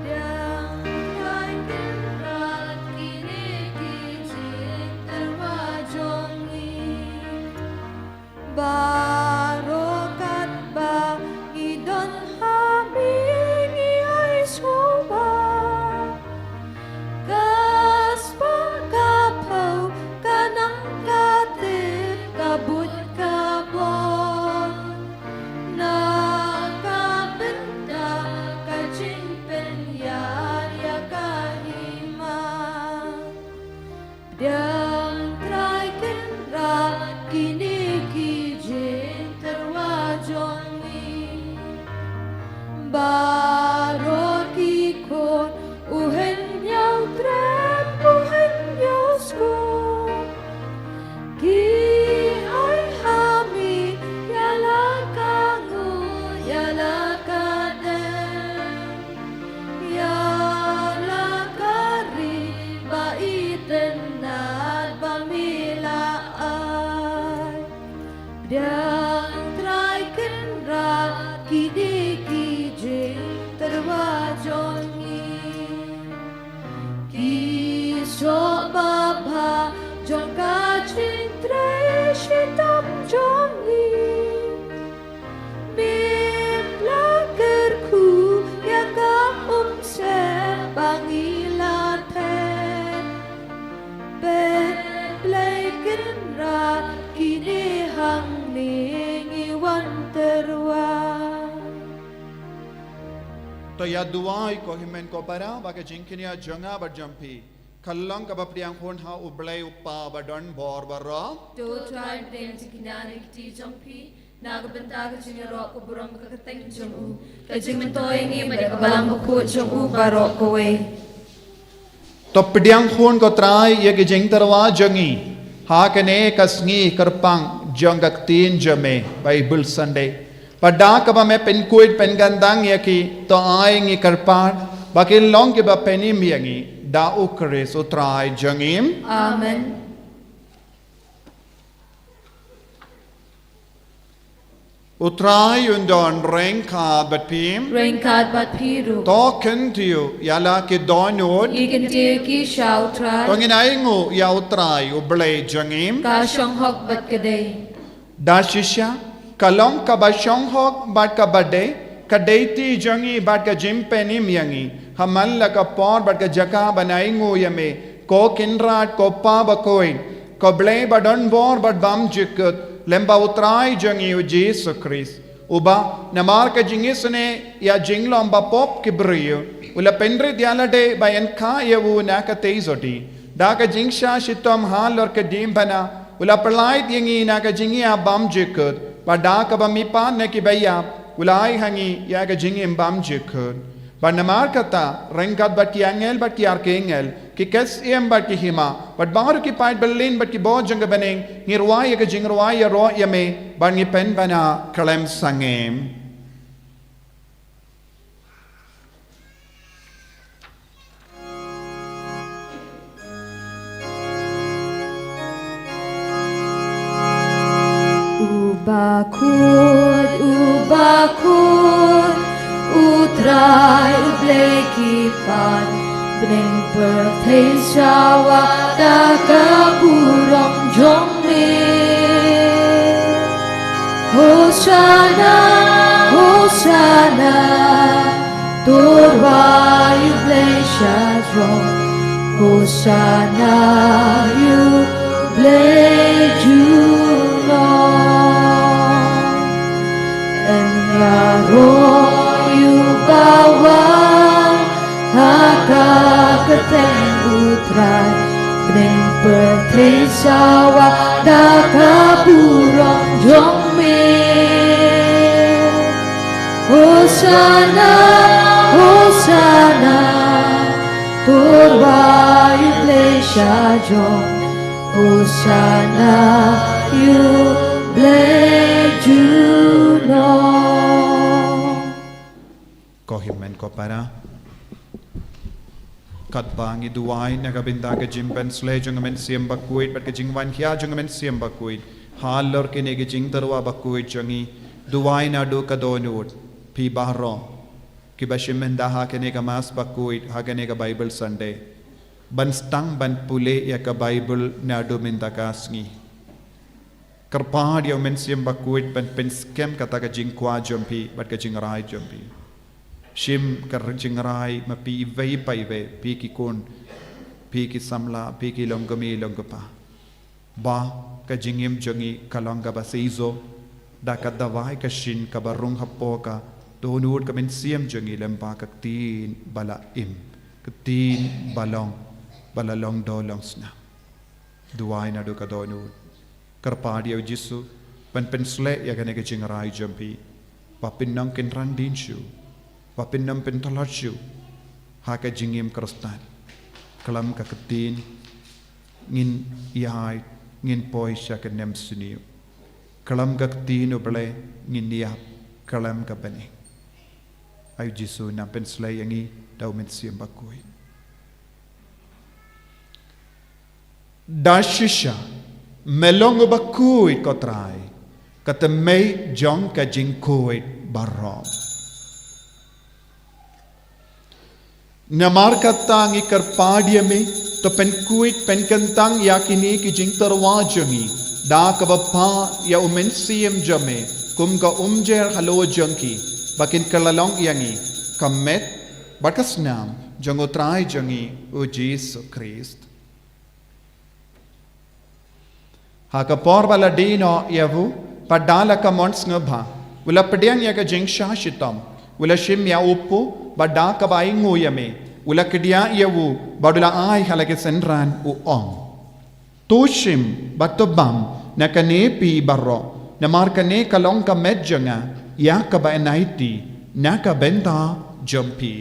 Pdiang Trai Kynrad kine ki jingtyrwa jong ngi. Baroh katba ngi don ha me ngi ai sngewbha. Ka spah ka phew, ka nam ka tip, ka bud ka bor. Na ka bynta ka jingpynïar ïa ka hima. Pdiang Trai Kynrad kine ki jingtyrwa jong ngi. Baroh ki khun u hynñiew trep u hynñiew skur. Ki ai ha me ïa la ka nguh ïa la ka dem. Ïa la ka ri ba itynnad. Shitom jong ngi. Mem la kyrkhu ïa ka umsyep ba ngi la theh. Peit Blei Kynrad, kine hangne ngi wan tyrwa. To ïa duwai ko hynmen ko para ba ka jingkñia jong nga bad jong phi ka long kaba pdiang hun ha U Blei U Kpa ba don bor baroh. To U Trai pdiang jingkñia na ki kti jong phi na ka bynta ka jingïaroh ka burom ka kyrteng jong u, ka jingmyntoi ïa ngi bad ka balang bakhuid jong u baroh kawei. To pdiang hun ko Trai ïa ka jingtyrwa jong ngi ha kane ka sngi kyrpang jong ka ktien jong me, Bible Sunday. Bad da kaba me pynkhuid pynkyntang ïa ki, to ai ngi kyrpad ba kin long kiba pynim ïa ngi da U Khrist U Trai jong ngi. Amen. U Trai un don ryngkat bad phi. Ryngkat bad phi ruh. To kyntiew ïa la ki dohnud. Ngi kyntiew ïa ki sha U Trai. To ngin ainguh ïa U Trai U Blei jong ngi. Ka shong hok bad ka dei. Da shisha ka long kaba shong hok bad kaba dei, ka dei ti jong ngi bad ka jingpynim ïa ngi ha man la ka por bad ka jaka ban ainguh ïa me, ko Kynrad, ko Kpa bakhuid, ko Blei ba don bor bad bymjukut, lem bad U Trai jong ngi U Jisu Khrist, uba namar ka jingisynei ïa jinglong ba pop ki briew u la pynrit ïa lade ba yn kha ïa u na ka tei zodi. Da ka jingshah shitom halor ka diengphna u la pyllait ïa ngi na ka jingïap bymjukut, bad da kaba mihpat na kiba ïap u la ai ha ngi ïa ka jingim bymjukut. Bad namar kata, ryngkat bad ki angel bad ki archangel, ki ksiem bad ki hima, bad baroh ki paid byllien bad ki bor jong ka bneng, ngi rwai ïa ka jingrwai ïaroh ïa me, bad ngi pynbna khlem sangeh. Uba khuid, uba khuid, U Trai U Blei ki paid, bneng pyrthei sawa da ka burom jong me. Hosana, Hosana, to rwai ïa U Blei sha jrong. Hosana ïa U Blei junom. Yn ïaroh ïa u bawan ha ka kyrteng U Trai, bneng pyrthei sawa da ka burom jong me. Hosana, Hosana, to rwai ïa U Blei sha jrong. Hosana ïa U Blei junom. Ko hynmen ko para, katba ngi duwai na ka bynta ka jingpynsleh jong ka Mynsiem Bakhuid bad ka jingwan khia jong ka Mynsiem Bakhuid halor kine ki jingtyrwa bakhuid jong ngi, duwai naduh ka dohnud, phi baroh kiba shim bynta ha kane ka Mass bakhuid, ha kane ka Bible Sunday, ban sdang ban pule ïa ka Bible naduh mynta ka sngi. Kyrpad ïa U Mynsiem Bakhuid ban pynskhem kata ka jingkwah jong phi bad ka jingrai jong phi. Shim ka jingrai ma phi iwei pa iwei, phi ki khun, phi ki samla, phi ki longkmie longkpa, ba ka jingim jong ngi ka long kaba seisoh da ka dawai ka shin kaba rung hapoh ka dohnud ka mynsiem jong ngi lem bad ka ktien ba la im, ka ktien ba long, ba la long doh long snam. Duwai naduh ka dohnud. Kyrpad ïa U Jisu ban pynsleh ïa kane ka jingrai jong phi, ba phin long kynran dien shuh, ba phin long pyntlot shuh ha ka jingim Khristan. Khlem ka ktien ngin ïaid, ngin poi sha ka nemsniew. Khlem ka ktien U Blei ngin ïap, khlem ka bneng. Ai U Jisu, nang pynsleh ïa ngi da U Mynsiem Bakhuid. Da shisha me long uba khuid, ko Trai, ka tymmen jong ka jingkhuid baroh. Namar kata ngi kyrpad ïa me, to pynkhuid pynkyntang ïa kine ki jingtyrwa jong ngi, Da kaba phah ïa u Mynsiem jong me kum ka umjer halor jong ki, ba kin kylla long ïa ngi ka met bad ka snam jong u Trai jong ngi u Jisu Khrist. Ha ka por ba la die noh ïa u, bad da la ka mon sngewbha, u la pdiang ïa ka jingshah shitom, u la shim ïa u kpu, bad da kaba ainguh ïa me, u la kdiah ïa u, bad u la ai ha la ki synran, u ong: To shim bad to bam na kane phi baroh, namar kane ka long ka met jong nga, ïa kaba yn aiti na ka bynta jong phi.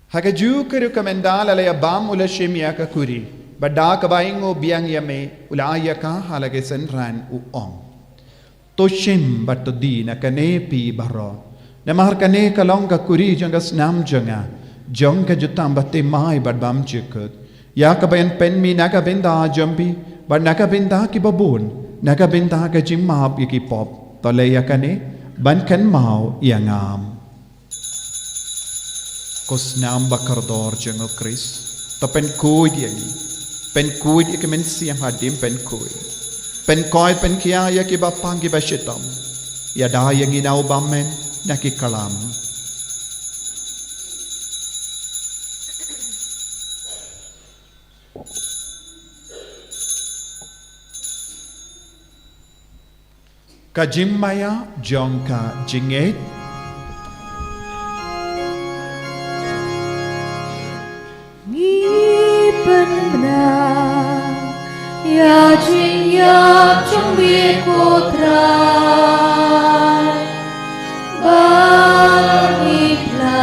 Ha kajuh ka rukom, ynda la ïa bam, u la shim ïa ka kuri, bad da kaba ainguh biang ïa me, u la ai ïa ka ha la ki synran, u ong: To shim bad to die na kane phi baroh, namar kane ka long ka kuri jong ka snam jong nga, jong ka jutang bathymmai bad bymjukut, ïa kaba yn pynmih na ka bynta jong phi bad na ka bynta kiba bun, na ka bynta ka jingmap ïa ki pop. To leh ïa kane ban kynmaw ïa nga. Ko snam ba kordor jong u Khrist, to pynkhuid ïa ngi, pynkhuid ïa ki mynsiem hadien pynkhuid, pynkhuid pynkhiah ïa kiba pang kiba shitom. Ïada ïa ngi na u bymman na ki klam. Ka jingmaïa jong ka jingngeit. Ngi pynbna ïa jingïap jong me ko Trai, ba ngi pla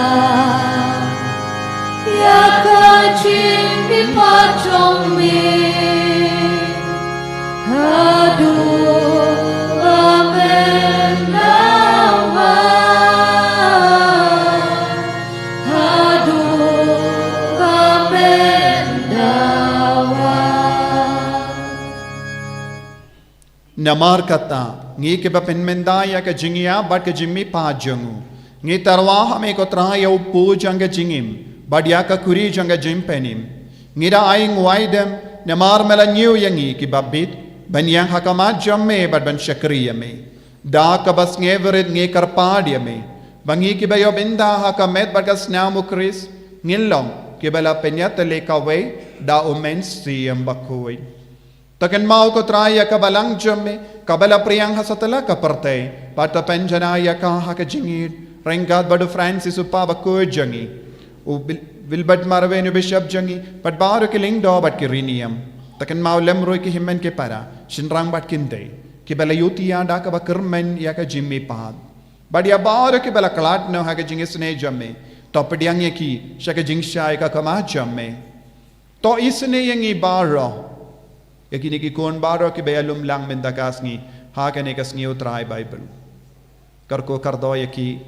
ïa ka jingmihpat jong me. Haduh ba men dawa, haduh ba men dawa. Namar kata, ngi kiba pynmynda ïa ka jingïap bad ka jingmihpat jong u, ngi tyrwa ha me ko Trai ïa u kpu jong ka jingim, bad ïa ka kuri jong ka jingpynim. Ngi da ai nguaidem, namar me la ñiew ïa ngi kiba bit, ban ïeng ha khmat jong me bad ban shakri ïa me. Da kaba sngewrit ngi kyrpad ïa me, ba ngi kiba ïoh bynta ha ka met bad ka snam u Khrist, ngin long kiba la pynïatylli kawei da u Mynsiem Bakhuid. To kynmaw ko Trai ïa ka balang jong me, kaba la pdiang ha satlak ka pyrthei, bad to pynjanai ïa ka ha ka jingïeid, ryngkat bad u Francis u Kpa Bakhuid jong ngi, u Wil-, Wilbert Marwein u Bishop jong ngi, bad baroh ki lyngdoh bad ki riewniam. To kynmaw lem ruh ïa ki hynmen ki para, shynrang bad kynthei, kiba la ïohthiah da kaba kyrmen ïa ka jingmihpat. Bad ïa baroh kiba la khlad noh ha ka jingisynei jong me, to pdiang ïa ki sha ka jingshai ka khmat jong me. To isynei ïa ngi baroh, ïa kine ki khun baroh kiba ïalum lang mynta ka sngi ha kane ka sngi u Trai Baibl. Kyrkhu kyrdoh ïa ki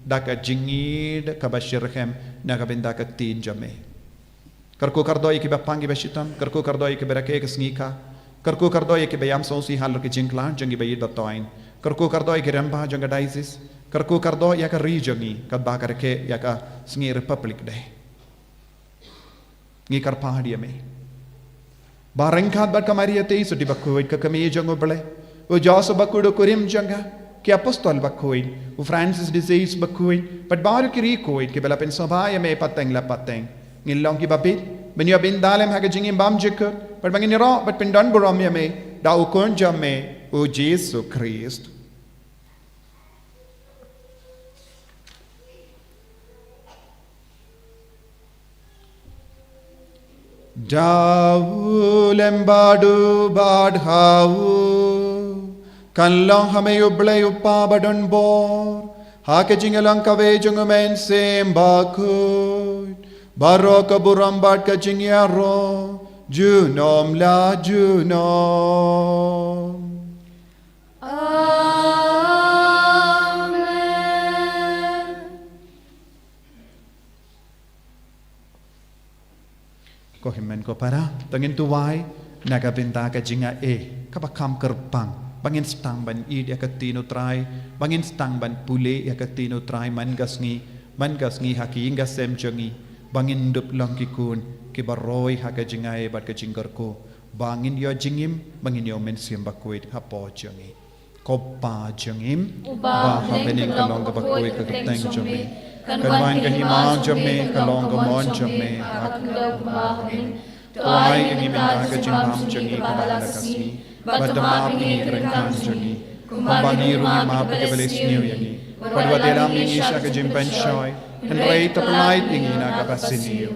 da ka jingïeid kaba shitrhem na ka bynta ka ktien jong me. Kyrkhu kyrdoh ïa kiba pang kiba shitom, kyrkhu kyrdoh ïa kiba rakhe ka sngi kha, kyrkhu kyrdoh ïa kiba ïam sngewsih halor ki jingkhlaiñ jong kiba ïeit ba toiñ, kyrkhu kyrdoh ïa ki rangbah jong ka diocese, kyrkhu kyrdoh ïa ka ri jong ngi, katba ka rakhe ïa ka sngi Republic Day. Ngi kyrpad ïa me, ba ryngkat bad ka Maria Theisotti Bakhuid, ka kmie jong u Blei, u Joseph Bakhuid u kurim jong ka, ki apostol bakhuid, u Francis de Sales Bakhuid, bad baroh ki riewkhuid kiba la pynsngewbha ïa me pateng la pateng, ngin long kiba bit ban ïoh bynta lem ha ka jingim bymjukut, bad ba ngin ïaroh bad pyndonburom ïa me da u Khun jong me, u Jisu Khrist. Da u lem bad u bad ha u, kan long ha me u Blei u Kpa badonbor, ha ka jingïalang kawei jong u Mynsiem Bakhuid, baroh ka burom bad ka jingïaroh junom la junom. Amen. Ko hynmen ko para, to ngin duwai Na ka bynta ka jingaiei kaba kham kyrpang, ba ngin sdang ban ïeit ïa ka ktien u Trai, ba ngin sdang ban pule ïa ka ktien u Trai man ka sngi man ka sngi ha ki ïing ka sem jong ngi, ba ngin dup long ki khun kiba roi ha ka jingaiei bad ka jingkyrkhu, ba ngin ïoh jingim, ba ngin ïoh Mynsiem Bakhuid hapoh jong ngi. Ko Pa jong ngi, uba ha bneng, ka long kaba khuid ka kyrteng jong me, kan wan ka hima jong me, ka long ka mon jong me ha ka khyndew kumba ha bneng. To ai ïa ngi mynta ka jingbam jong ngi kaba ha ka sngi, bad to map ïa ngi ki ryngkat jong ngi, kumba ngi ruh ngi map ïa kiba leh sniew ïa ngi, bad wat ïalam ïa ngi sha ka jingpynshoi, hynrei to pyllait ïa ngi na kaba sniew.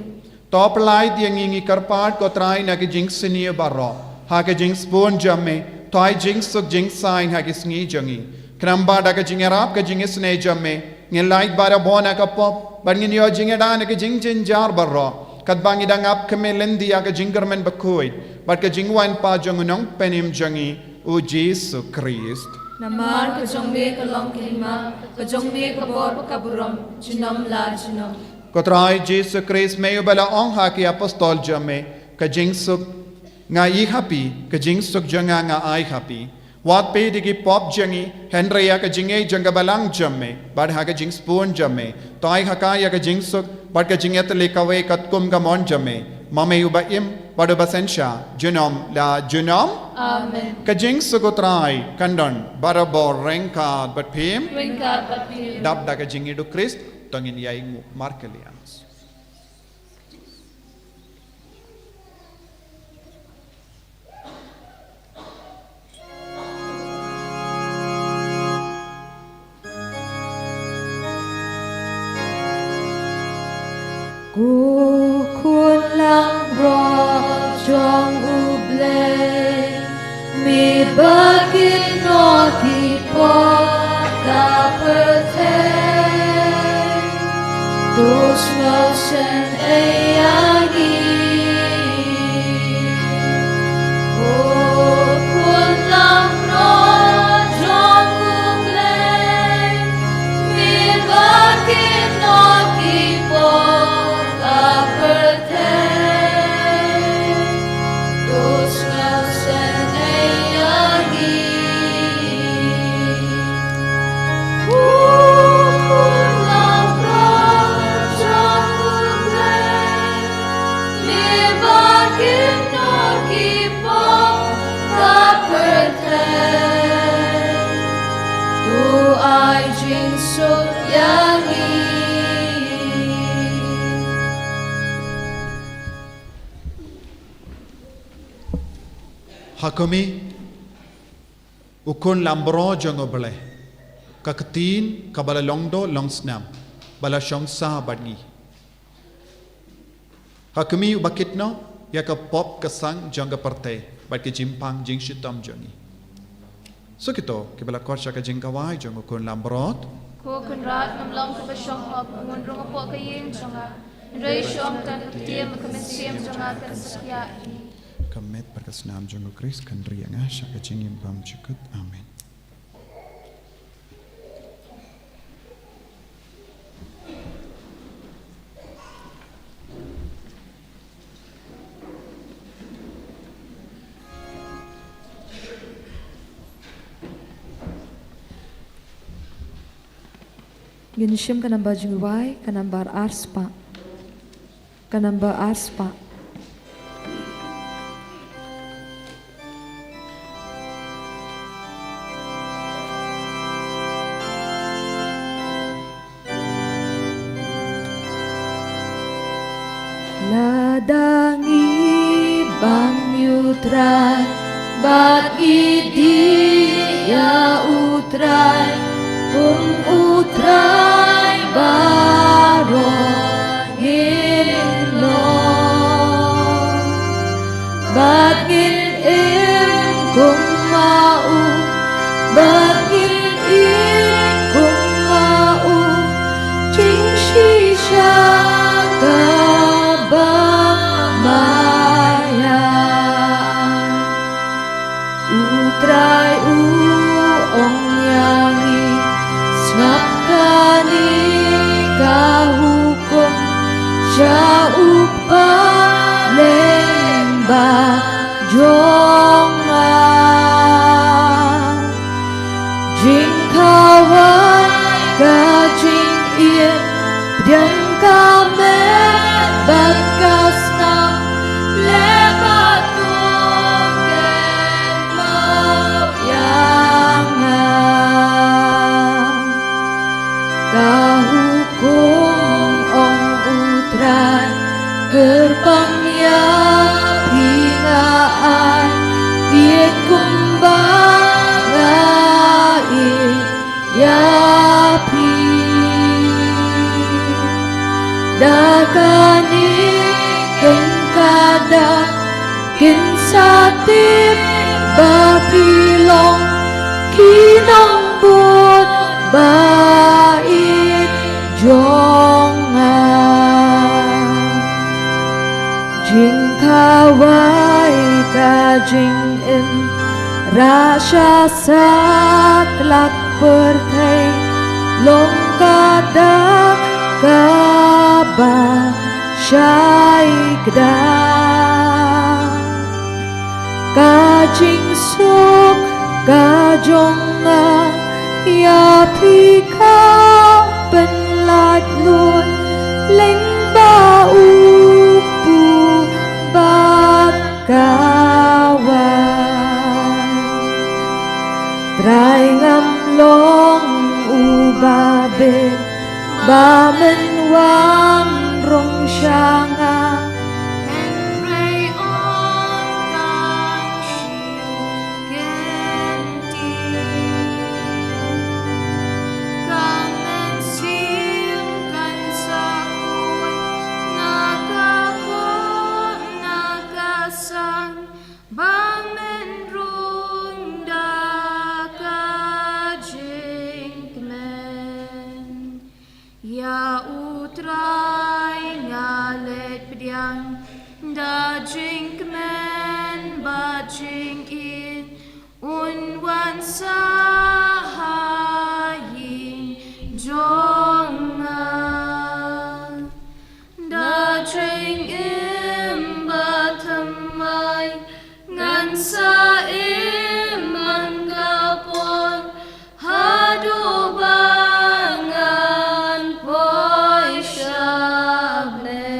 To pyllait ïa ngi, ngi kyrpad ko Trai, na ki jingsniew baroh ha ka jingsbun jong me. To ai jingsuk jingsaiñ ha ki sngi jong ngi. Khnang ba da ka jingïarap ka jingisynei jong me, ngin lait barabor na ka pop bad ngin ïoh jingïada na ki jingjynjar baroh, katba ngi dang ap kmen lynti ïa ka jingkyrmen bakhuid bad ka jingwan pat jong u Nongpynim jong ngi, u Jisu Khrist. Namar ka jong me ka long ka hima, ka jong me ka bor bad ka burom, junom la junom. Ko Trai Jisu Khrist, me uba la ong ha ki apostol jong me, ka jingsuk nga ai ha phi, ka jingsuk jong nga nga ai ha phi. Wat peit ïa ki pop jong ngi, hynrei ïa ka jingïeit jong ka balang jong me, bad ha ka jingsbun jong me, to ai ha ka ïa ka jingsuk bad ka jingïatylli kawei katkum ka mon jong me, ma me uba im bad uba synshar junom la junom. Amen. Ka jingsuk u Trai kan don barabor ryngkat bad phi. Ryngkat bad phi. Dap da ka jingïeit u Khrist, to ngin ïainguh markylliang. Ko khun langbrot jong U Blei, me ba kynnoh ki pop ka pyrthei, to sngewsynei ïa ngi. Ko khun langbrot jong U Blei, me ba kynnoh ki pop ka pyrthei, to sngewsynei ïa ngi. Ko khun langbrot jong U Blei, me ba kynnoh ki pop ka pyrthei, to ai jingsuk ïa ngi. Ha khmih, u khun langbrot jong U Blei, ka ktien kaba la long doh long snam, ba la shong sah bad ngi. Ha khmih, uba kynnoh ïa ka pop ka sang jong ka pyrthei bad ka jingpang jingshitom jong ngi. Sa kito kiba la khot sha ka jingkhawai jong u khun langbrot. Ko Kynrad, ngam long kaba shong hok, ngan rung hapoh ka ïing jong nga, hynrei shu ong tang ka ktien, ka mynsiem jong nga kan satia ïa ngi. Ka met bad ka snam jong U Khrist kan ri ïa nga sha ka jingim bymjukut. Amen. Ngin shim ka namba jingduwai, ka namba ar spah. Ka namba ar spah. Lada ngi bam ïa U Trai bad ngi dih ïa U Trai, kum U Trai baroh ngin long. Bad ngin im kum ma u, bad ngin im kum ma u, jingshisha kaba maian. U Trai u ong ïa ngi, sngap kane ka hukum, sha u paw lyngba jong Kyrpang ïa phi nga ai, ïeit kumba nga ïeit ïa phi. Da kane kin ka dak kin sa tip ba phi long ki nongbud ba ïeit jong nga. Jingkhawai ka jingim, rah sha satlak pyrthei, long ka dak kaba shai kdar. Ka jingsuk ka jong nga ïa phi ka pynlait lut lyngba u pu bad ka wai. Trai ngam long uba bit ba men wan rung sha nga. Hynrei ong tang shu kyntien. Ka mynsiem kan sa kut na ka pop na ka sang, ba men rung da ka jingkmen. Ïa U Trai nga leit pdiang da jingkmen bad jingïeit, un wan sah ha ïing jong nga. Da jingim bathymmai ngan sa im man ka por, haduh ba ngan poi sha Blei.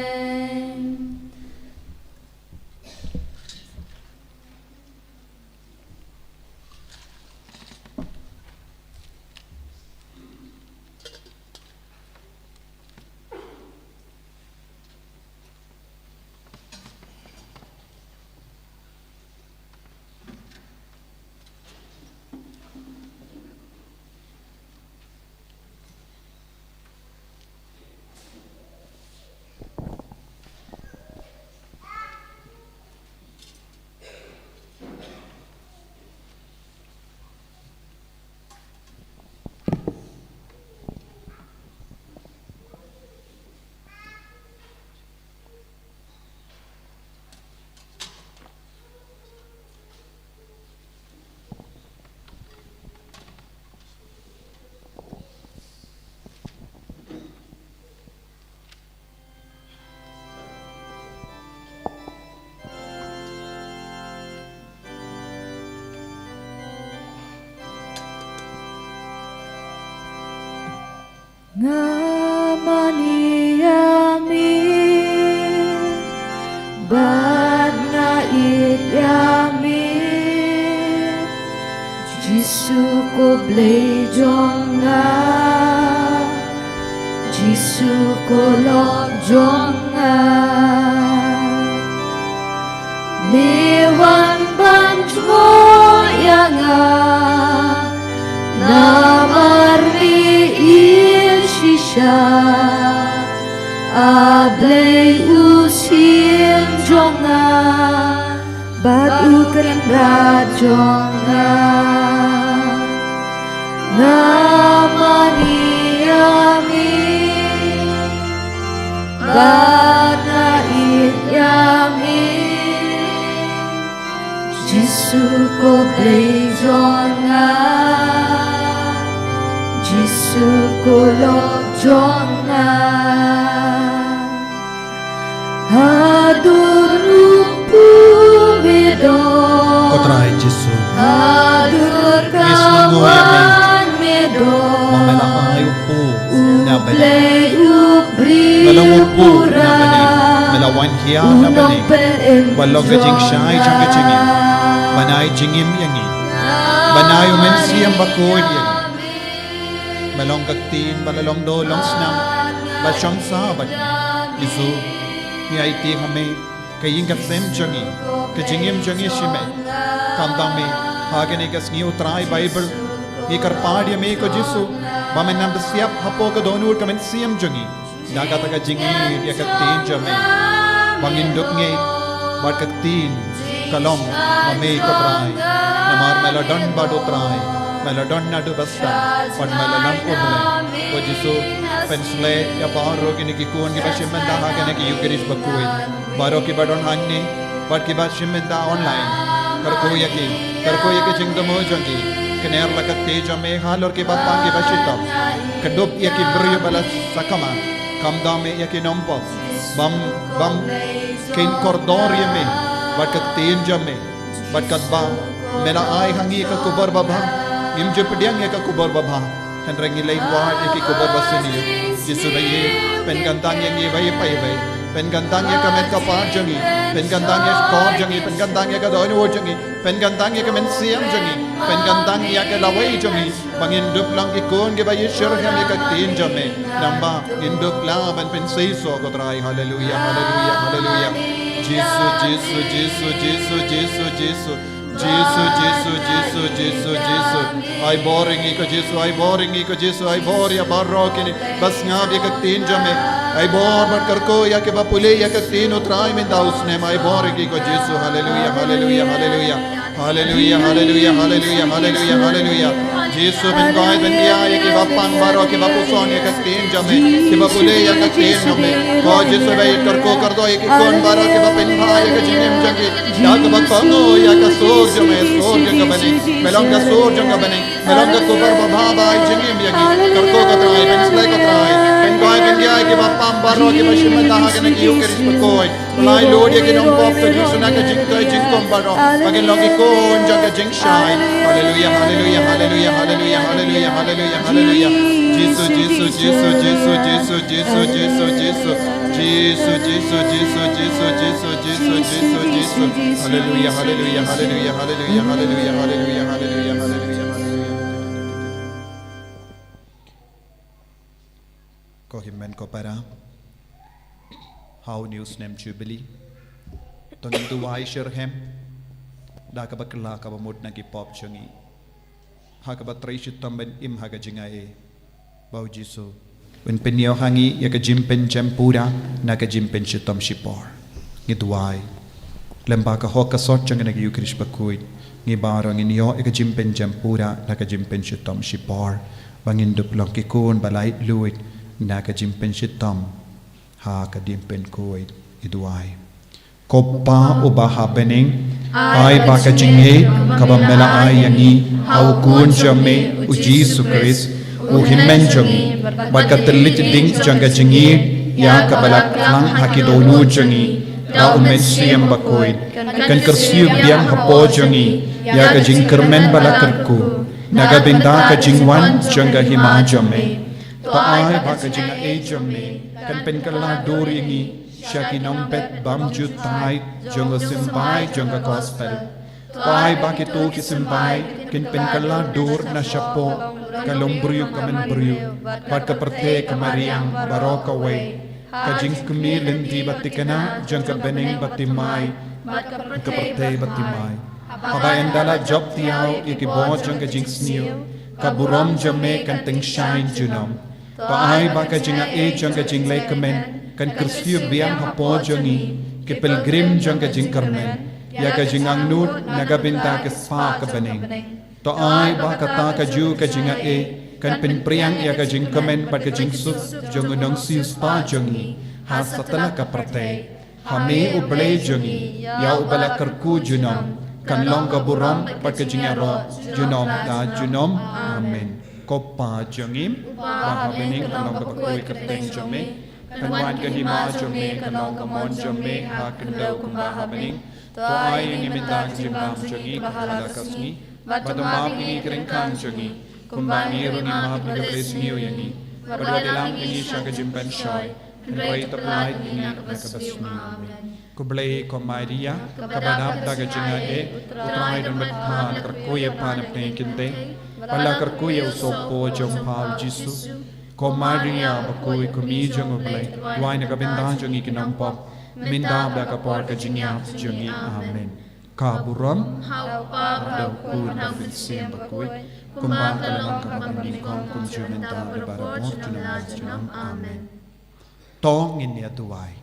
Nga mane ïa me, bad nga ïeit ïa me, Jisu ko Blei jong nga, Jisu ko lok jong nga. Me wan ban jngoh ïa nga, namar me ïeit shisha, A Blei u Syiem jong nga, bad u Kynrad jong nga. Nga mane ïa me, bad nga ïeit ïa me, Jisu ko Blei jong nga, Jisu ko lok jong nga. Haduh u pu me don, Ko Trai Jisu. Haduh ka wan me don. Ma me la ai u pu na bneng. Me long u pu na bneng. Me la wan hiar na bneng. Ban long ka jingshai jong ka jingim. Ban ai jingim ïa ngi. Ban ai u Mynsiem Bakhuid ïa ngi. Me long ka ktien ba la long doh long snam. Ba shong sah bad ngi. Jisu. Ngi aiti ha me ka ïing ka sem jong ngi, ka jingim jong ngi shi me. Khamtam me, ha kane ka sngi u Trai Baibl, ngi kyrpad ïa me ko Jisu, ba men nang da siap hapoh ka dohnud ka mynsiem jong ngi da kata ka jingïeit ïa ka ktien jong me. Ba ngin dup ngeit bad ka ktien ka long ma me ko Trai. Namar me la don bad u Trai, me la don naduh ba stad, bad me la long u Blei. Ko Jisu, pynshlei ïa baroh kine ki khun kiba shim bynta ha kane ka Eucharist bakhuid, baroh kiba don hangne bad kiba shim bynta online. Kyrkhu ïa ki, kyrkhu ïa ki jingthmu jong ki. Kner la ka ktien jong me halor kiba pang kiba shitom. Kdup ïa ki briew ba la sakma. Khamtam me ïa ki nongpop. Bam, bam kin kordor ïa me bad ka ktien jong me. Bad katba me la ai ha ngi ka khubor babha, ngim ju pdiang ïa ka khubor babha. Hynrei ngi leit wad ïa ki khubor basniew. Jisu ba ïeit, pynkyntang ïa ngi ba ïeit ba ïeit. Pynkyntang ïa ka met ka phad jong ngi. Pynkyntang ïa ka kor jong ngi, pynkyntang ïa ka dohnud jong ngi. Pynkyntang ïa ka mynsiem jong ngi. Pynkyntang ïa ka lawei jong ngi. Ba ngin dup long ki khun kiba ïeit shitrhem ïa ka ktien jong me. Namar ngin dup lah ban pynseisoh ko Trai. Haleluia, haleluia, haleluia. Jisu, Jisu, Jisu, Jisu, Jisu, Jisu. Jisu, Jisu, Jisu, Jisu, Jisu. Ai bor ïa ngi ko Jisu, ai bor ïa ngi ko Jisu, ai bor ïa baroh kine ba sngap ïa ka ktien jong me. Ai bor bad kyrkhu ïa kiba pule ïa ka ktien u Trai mynta u snem. Ai bor ïa ngi ko Jisu. Haleluia, haleluia, haleluia. Haleluia, haleluia, haleluia, haleluia, haleluia. Jisu, pynkoit pyndiah ïa kiba pang baroh kiba puson ïa ka ktien jong me, kiba pule ïa ka ktien jong me. Ko Jisu ba ïeit, kyrkhu kyrdoh ïa ki khun baroh kiba pynbha ïa ka jingim jong ki da kaba kohnguh ïa ka sur jong me, sur jong ka bneng. Me long ka sur jong ka bneng. Me long ka khubor babha ba ai jingim ïa ngi. Kyrkhu ko Trai, pynshlei ko Trai. Pynkoit pyndiah ïa kiba pang baroh kiba shim bynta ha kane ka Eucharist bakhuid. Pynlait lut ïa ki nongpop ko Jisu na ka jingtei jingkhum baroh. Ba kin long ki khun jong ka jingshai. Haleluia, haleluia, haleluia, haleluia, haleluia, haleluia, haleluia. Jisu, Jisu, Jisu, Jisu, Jisu, Jisu, Jisu, Jisu. Jisu, Jisu, Jisu, Jisu, Jisu, Jisu, Jisu, Jisu. Haleluia, haleluia, haleluia, haleluia, haleluia, haleluia, haleluia, haleluia, haleluia. Ko hynmen ko para, ha une u snem Jubili, to ngin duwai shitrhem da kaba kylla kaba mut na ki pop jong ngi, ha kaba trei shitom ban im ha ka jingai. Ba u Jisu un pynïoh ha ngi ïa ka jingpynjem pura na ka jingpynshitom shipor. Ngi duwai. Lem bad ka hok ka sot jong kane ka Eucharist bakhuid, ngi baroh ngin ïoh ïa ka jingpynjem pura na ka jingpynshitom shipor. Ba ngin dup long ki khun ba lait luid na ka jingpynshitom ha ka jingpynkhuid. Ngi duwai. Ko Pa uba ha bneng, ai ba ka jingïeit kaba me la ai ïa ngi ha u Khun jong me u Jisu Khrist, u hynmen jong ngi, bad ka thylliej ding jong ka jingïeit ïa kaba la khlang ha ki dohnud jong ngi da u Mynsiem Bakhuid, kan kyrsiew biang hapoh jong ngi ïa ka jingkyrmen ba la kyrkhu na ka bynta ka jingwan jong ka Hima jong me. To ai ba ka jingaiei jong me kan pynkylla dur ïa ngi sha ki nongbet bymjukut jong ka symbai jong ka Gospel. To ai ba kito ki symbai kin pynkylla dur na shapoh ka longbriew ka mynbriew bad ka pyrthei ka mariang baroh kawei, ka jingkmie lynti ba thikna jong ka bneng ba thymmai bad ka pyrthei ba thymmai. Haba ynda la jop thiaw ïa ki bor jong ka jingsniew, ka burom jong me kan tyngshaiñ junom. To ai ba ka jingaiei jong ka jinglehkmen kan kyrsiew biang hapoh jong ngi, ki pilgrim jong ka jingkyrmen, ïa ka jingangnud na ka bynta ka spah ka bneng. To ai ba kata kajuh ka jingaiei kan pynpriang ïa ka jingkmen bad ka jingsuk jong u Nongsiewspah jong ngi ha satlak ka pyrthei. Ha me u Blei jong ngi, ïa uba la kyrkhu junom, kan long ka burom bad ka jingïaroh junom ta junom. Amen. Ko Pa jong ngi ba ha bneng, kan long kaba khuid ka kyrteng jong me, kan wan ka hima jong me, kan long ka mon jong me ha khyndew kumba ha bneng. To ai ïa ngi mynta ka jingbam jong ngi kaba ha la ka sngi, bad to map ïa ngi ki ryngkang jong ngi, kumba ngi ruh ngi map ïa kiba sniew ïa ngi. Bad wat ïalam ïa ngi sha ka jingpynshoi, hynrei to pynlait ïa ngi na kaba sniew. Amen. Khublei ko Maria, kaba dap da ka jingaiei, u Trai u don bad pha. La kyrkhu ïa pha na pdeng ki kynthei, bad la kyrkhu ïa u sohpop jong pha u Jisu. Ko Maria bakhuid, ko Mei jong u Blei, duwai na ka bynta jong ngi ki nongpop, mynta bad ha ka por ka jingïap jong ngi. Amen. Ka burom ha U Kpa, ha U Khun, ha U Mynsiem Bakhuid, kumba ka la long, kaba nyngkong, kumjuh, mynta bad barabor, junom la junom. Amen. To ngin ïa duwai.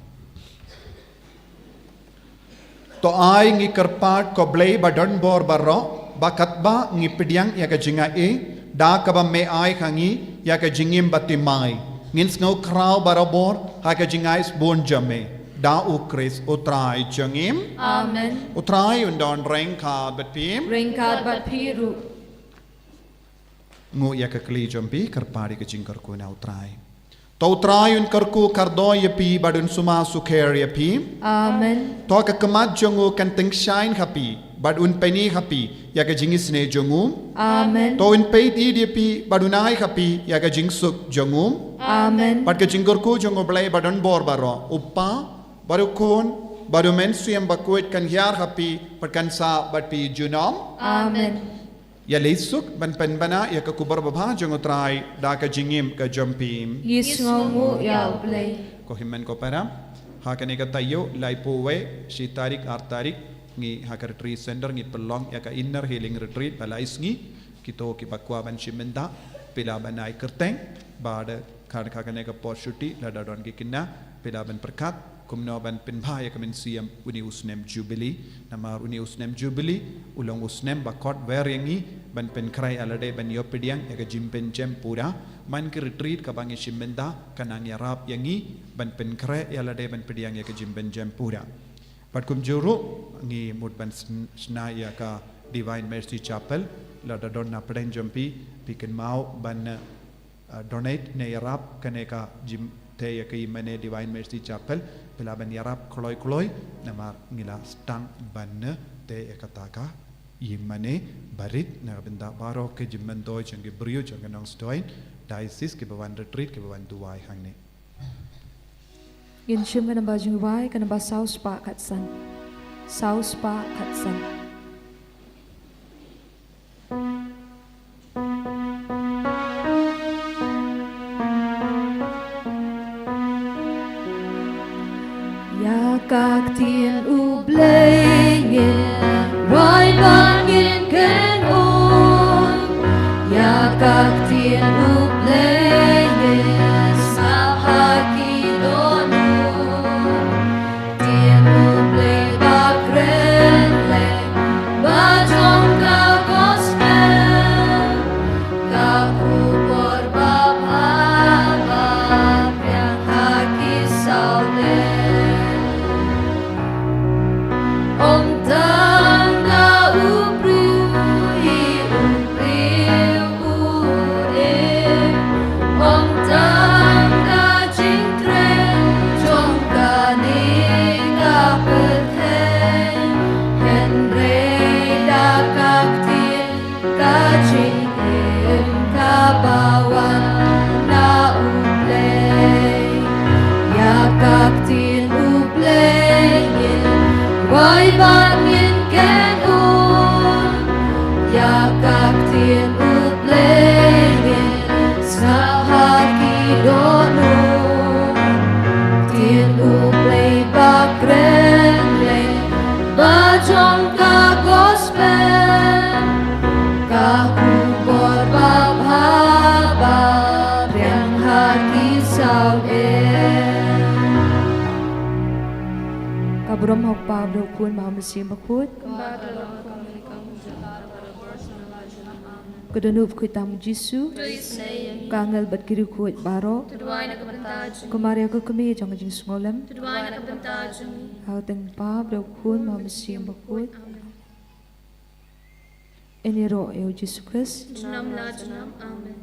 To ai ngi kyrpad, ko Blei ba don bor baroh, ba katba ngi pdiang ïa ka jingaiei, da kaba me ai ha ngi ïa ka jingim bathymmai, ngin sngew khraw barabor ha ka jingai sbun jong me. Da U Khrist U Trai jong ngi. Amen. U Trai un don ryngkat bad phi. Ryngkat bad phi ruh. Nguh ïa ka kli jong phi, kyrpad ïa ka jingkyrkhu na U Trai. To U Trai un kyrkhu kyrdoh ïa phi bad un sumar sukher ïa phi. Amen. To ka khmat jong u kan tyngshaiñ ha phi bad un pyni ha phi ïa ka jingisynei jong u. Amen. To un peit ïa phi bad un ai ha phi ïa ka jingsuk jong u. Amen. Bad ka jingkyrkhu jong U Blei ba don bor baroh, U Kpa bad U Khun bad U Mynsiem Bakhuid kan hiar ha phi bad kan sah bad phi junom. Amen. Ïa leit suk ban pynbna ïa ka khubor babha jong U Trai da ka jingim ka jong phi. Ngi sngewnguh ïa U Blei. Ko hynmen ko para, ha kane ka taïew, laiphew wei shi tarik, ar tarik, ngi ha ka retreat center ngi pynlong ïa ka inner healing retreat ba lai sngi. Kito kiba kwah ban shim bynta, phi lah ban ai kyrteng, bad ha kane ka por shuti, lada don ki khynnah, phi lah ban pyrkhat kumno ban pynbha ïa ka mynsiem une u snem Jubilee. Namar une u snem Jubilee u long u snem ba khot wer ïa ngi ban pynkhreh ïa lade, ban ïoh pdiang ïa ka jingpynjem pura. Man ki retreat kaba ngi shim bynta kan nang ïarap ïa ngi ban pynkhreh ïa lade, ban pdiang ïa ka jingpynjem pura. Bad kumjuh ruh ngi mut ban sn-, shna ïa ka Divine Mercy Chapel. Lada don na pdeng jong phi, phi kynmaw ban, eh, uh, donate ne ïarap kane ka jingtei ïa ka ïingmane Divine Mercy Chapel, phi lah ban ïarap kloi kloi, namar ngi la sdang ban, eh, tei ïa kata ka ïingmane barit na ka bynta baroh ka jingmyntoi jong ki briew jong ka Nongstoiñ Diocese kiba wan retreat, kiba wan duwai hangne. Ngin shim ka namba jingduwai, ka namba saw spah khatsan. Saw spah khatsan. Ïa ka ktien U Blei ngin rwai bad ngin kynnoh. Ïa ka ktien U Blei ngin sngap ha ki dohnud. Ktien U Blei ba kren leh, ba jong ka gospel, ka khubor babha ba pdiang ha ki sawdong. Ym tang da u briew hi u briew u im, ym tang da jingkren jong kane ka pyrthei, hynrei da ka ktien ka jingim kaba wan na U Blei. Ïa ka ktien U Blei ngin rwai bad ngin kynnoh. Ïa ka ktien U Blei ngin sngap ha ki dohnud. Ktien U Blei ba kren leh, ba jong ka gospel, ka khubor babha ba pdiang ha ki sawdong. Ka burom ha U Kpa, bad U Khun, bad U Mynsiem Bakhuid. Kumba ka long, kumba ka long, kumjuh, kumjuh, kumjuh. Ka dohnud bakhuid tam U Jisu. To isynei ïa ngi. Ka angel bad ki riewkhuid baroh. To duwai na ka bynta jong ngi. Ka Maria ka kmie jong ka jingsngewlem. To duwai na ka bynta jong ngi. Ha ka kyrteng U Kpa, bad U Khun, bad U Mynsiem Bakhuid. Amen. Yn ïaroh ïa U Jisu Khrist. Junom la junom. Amen.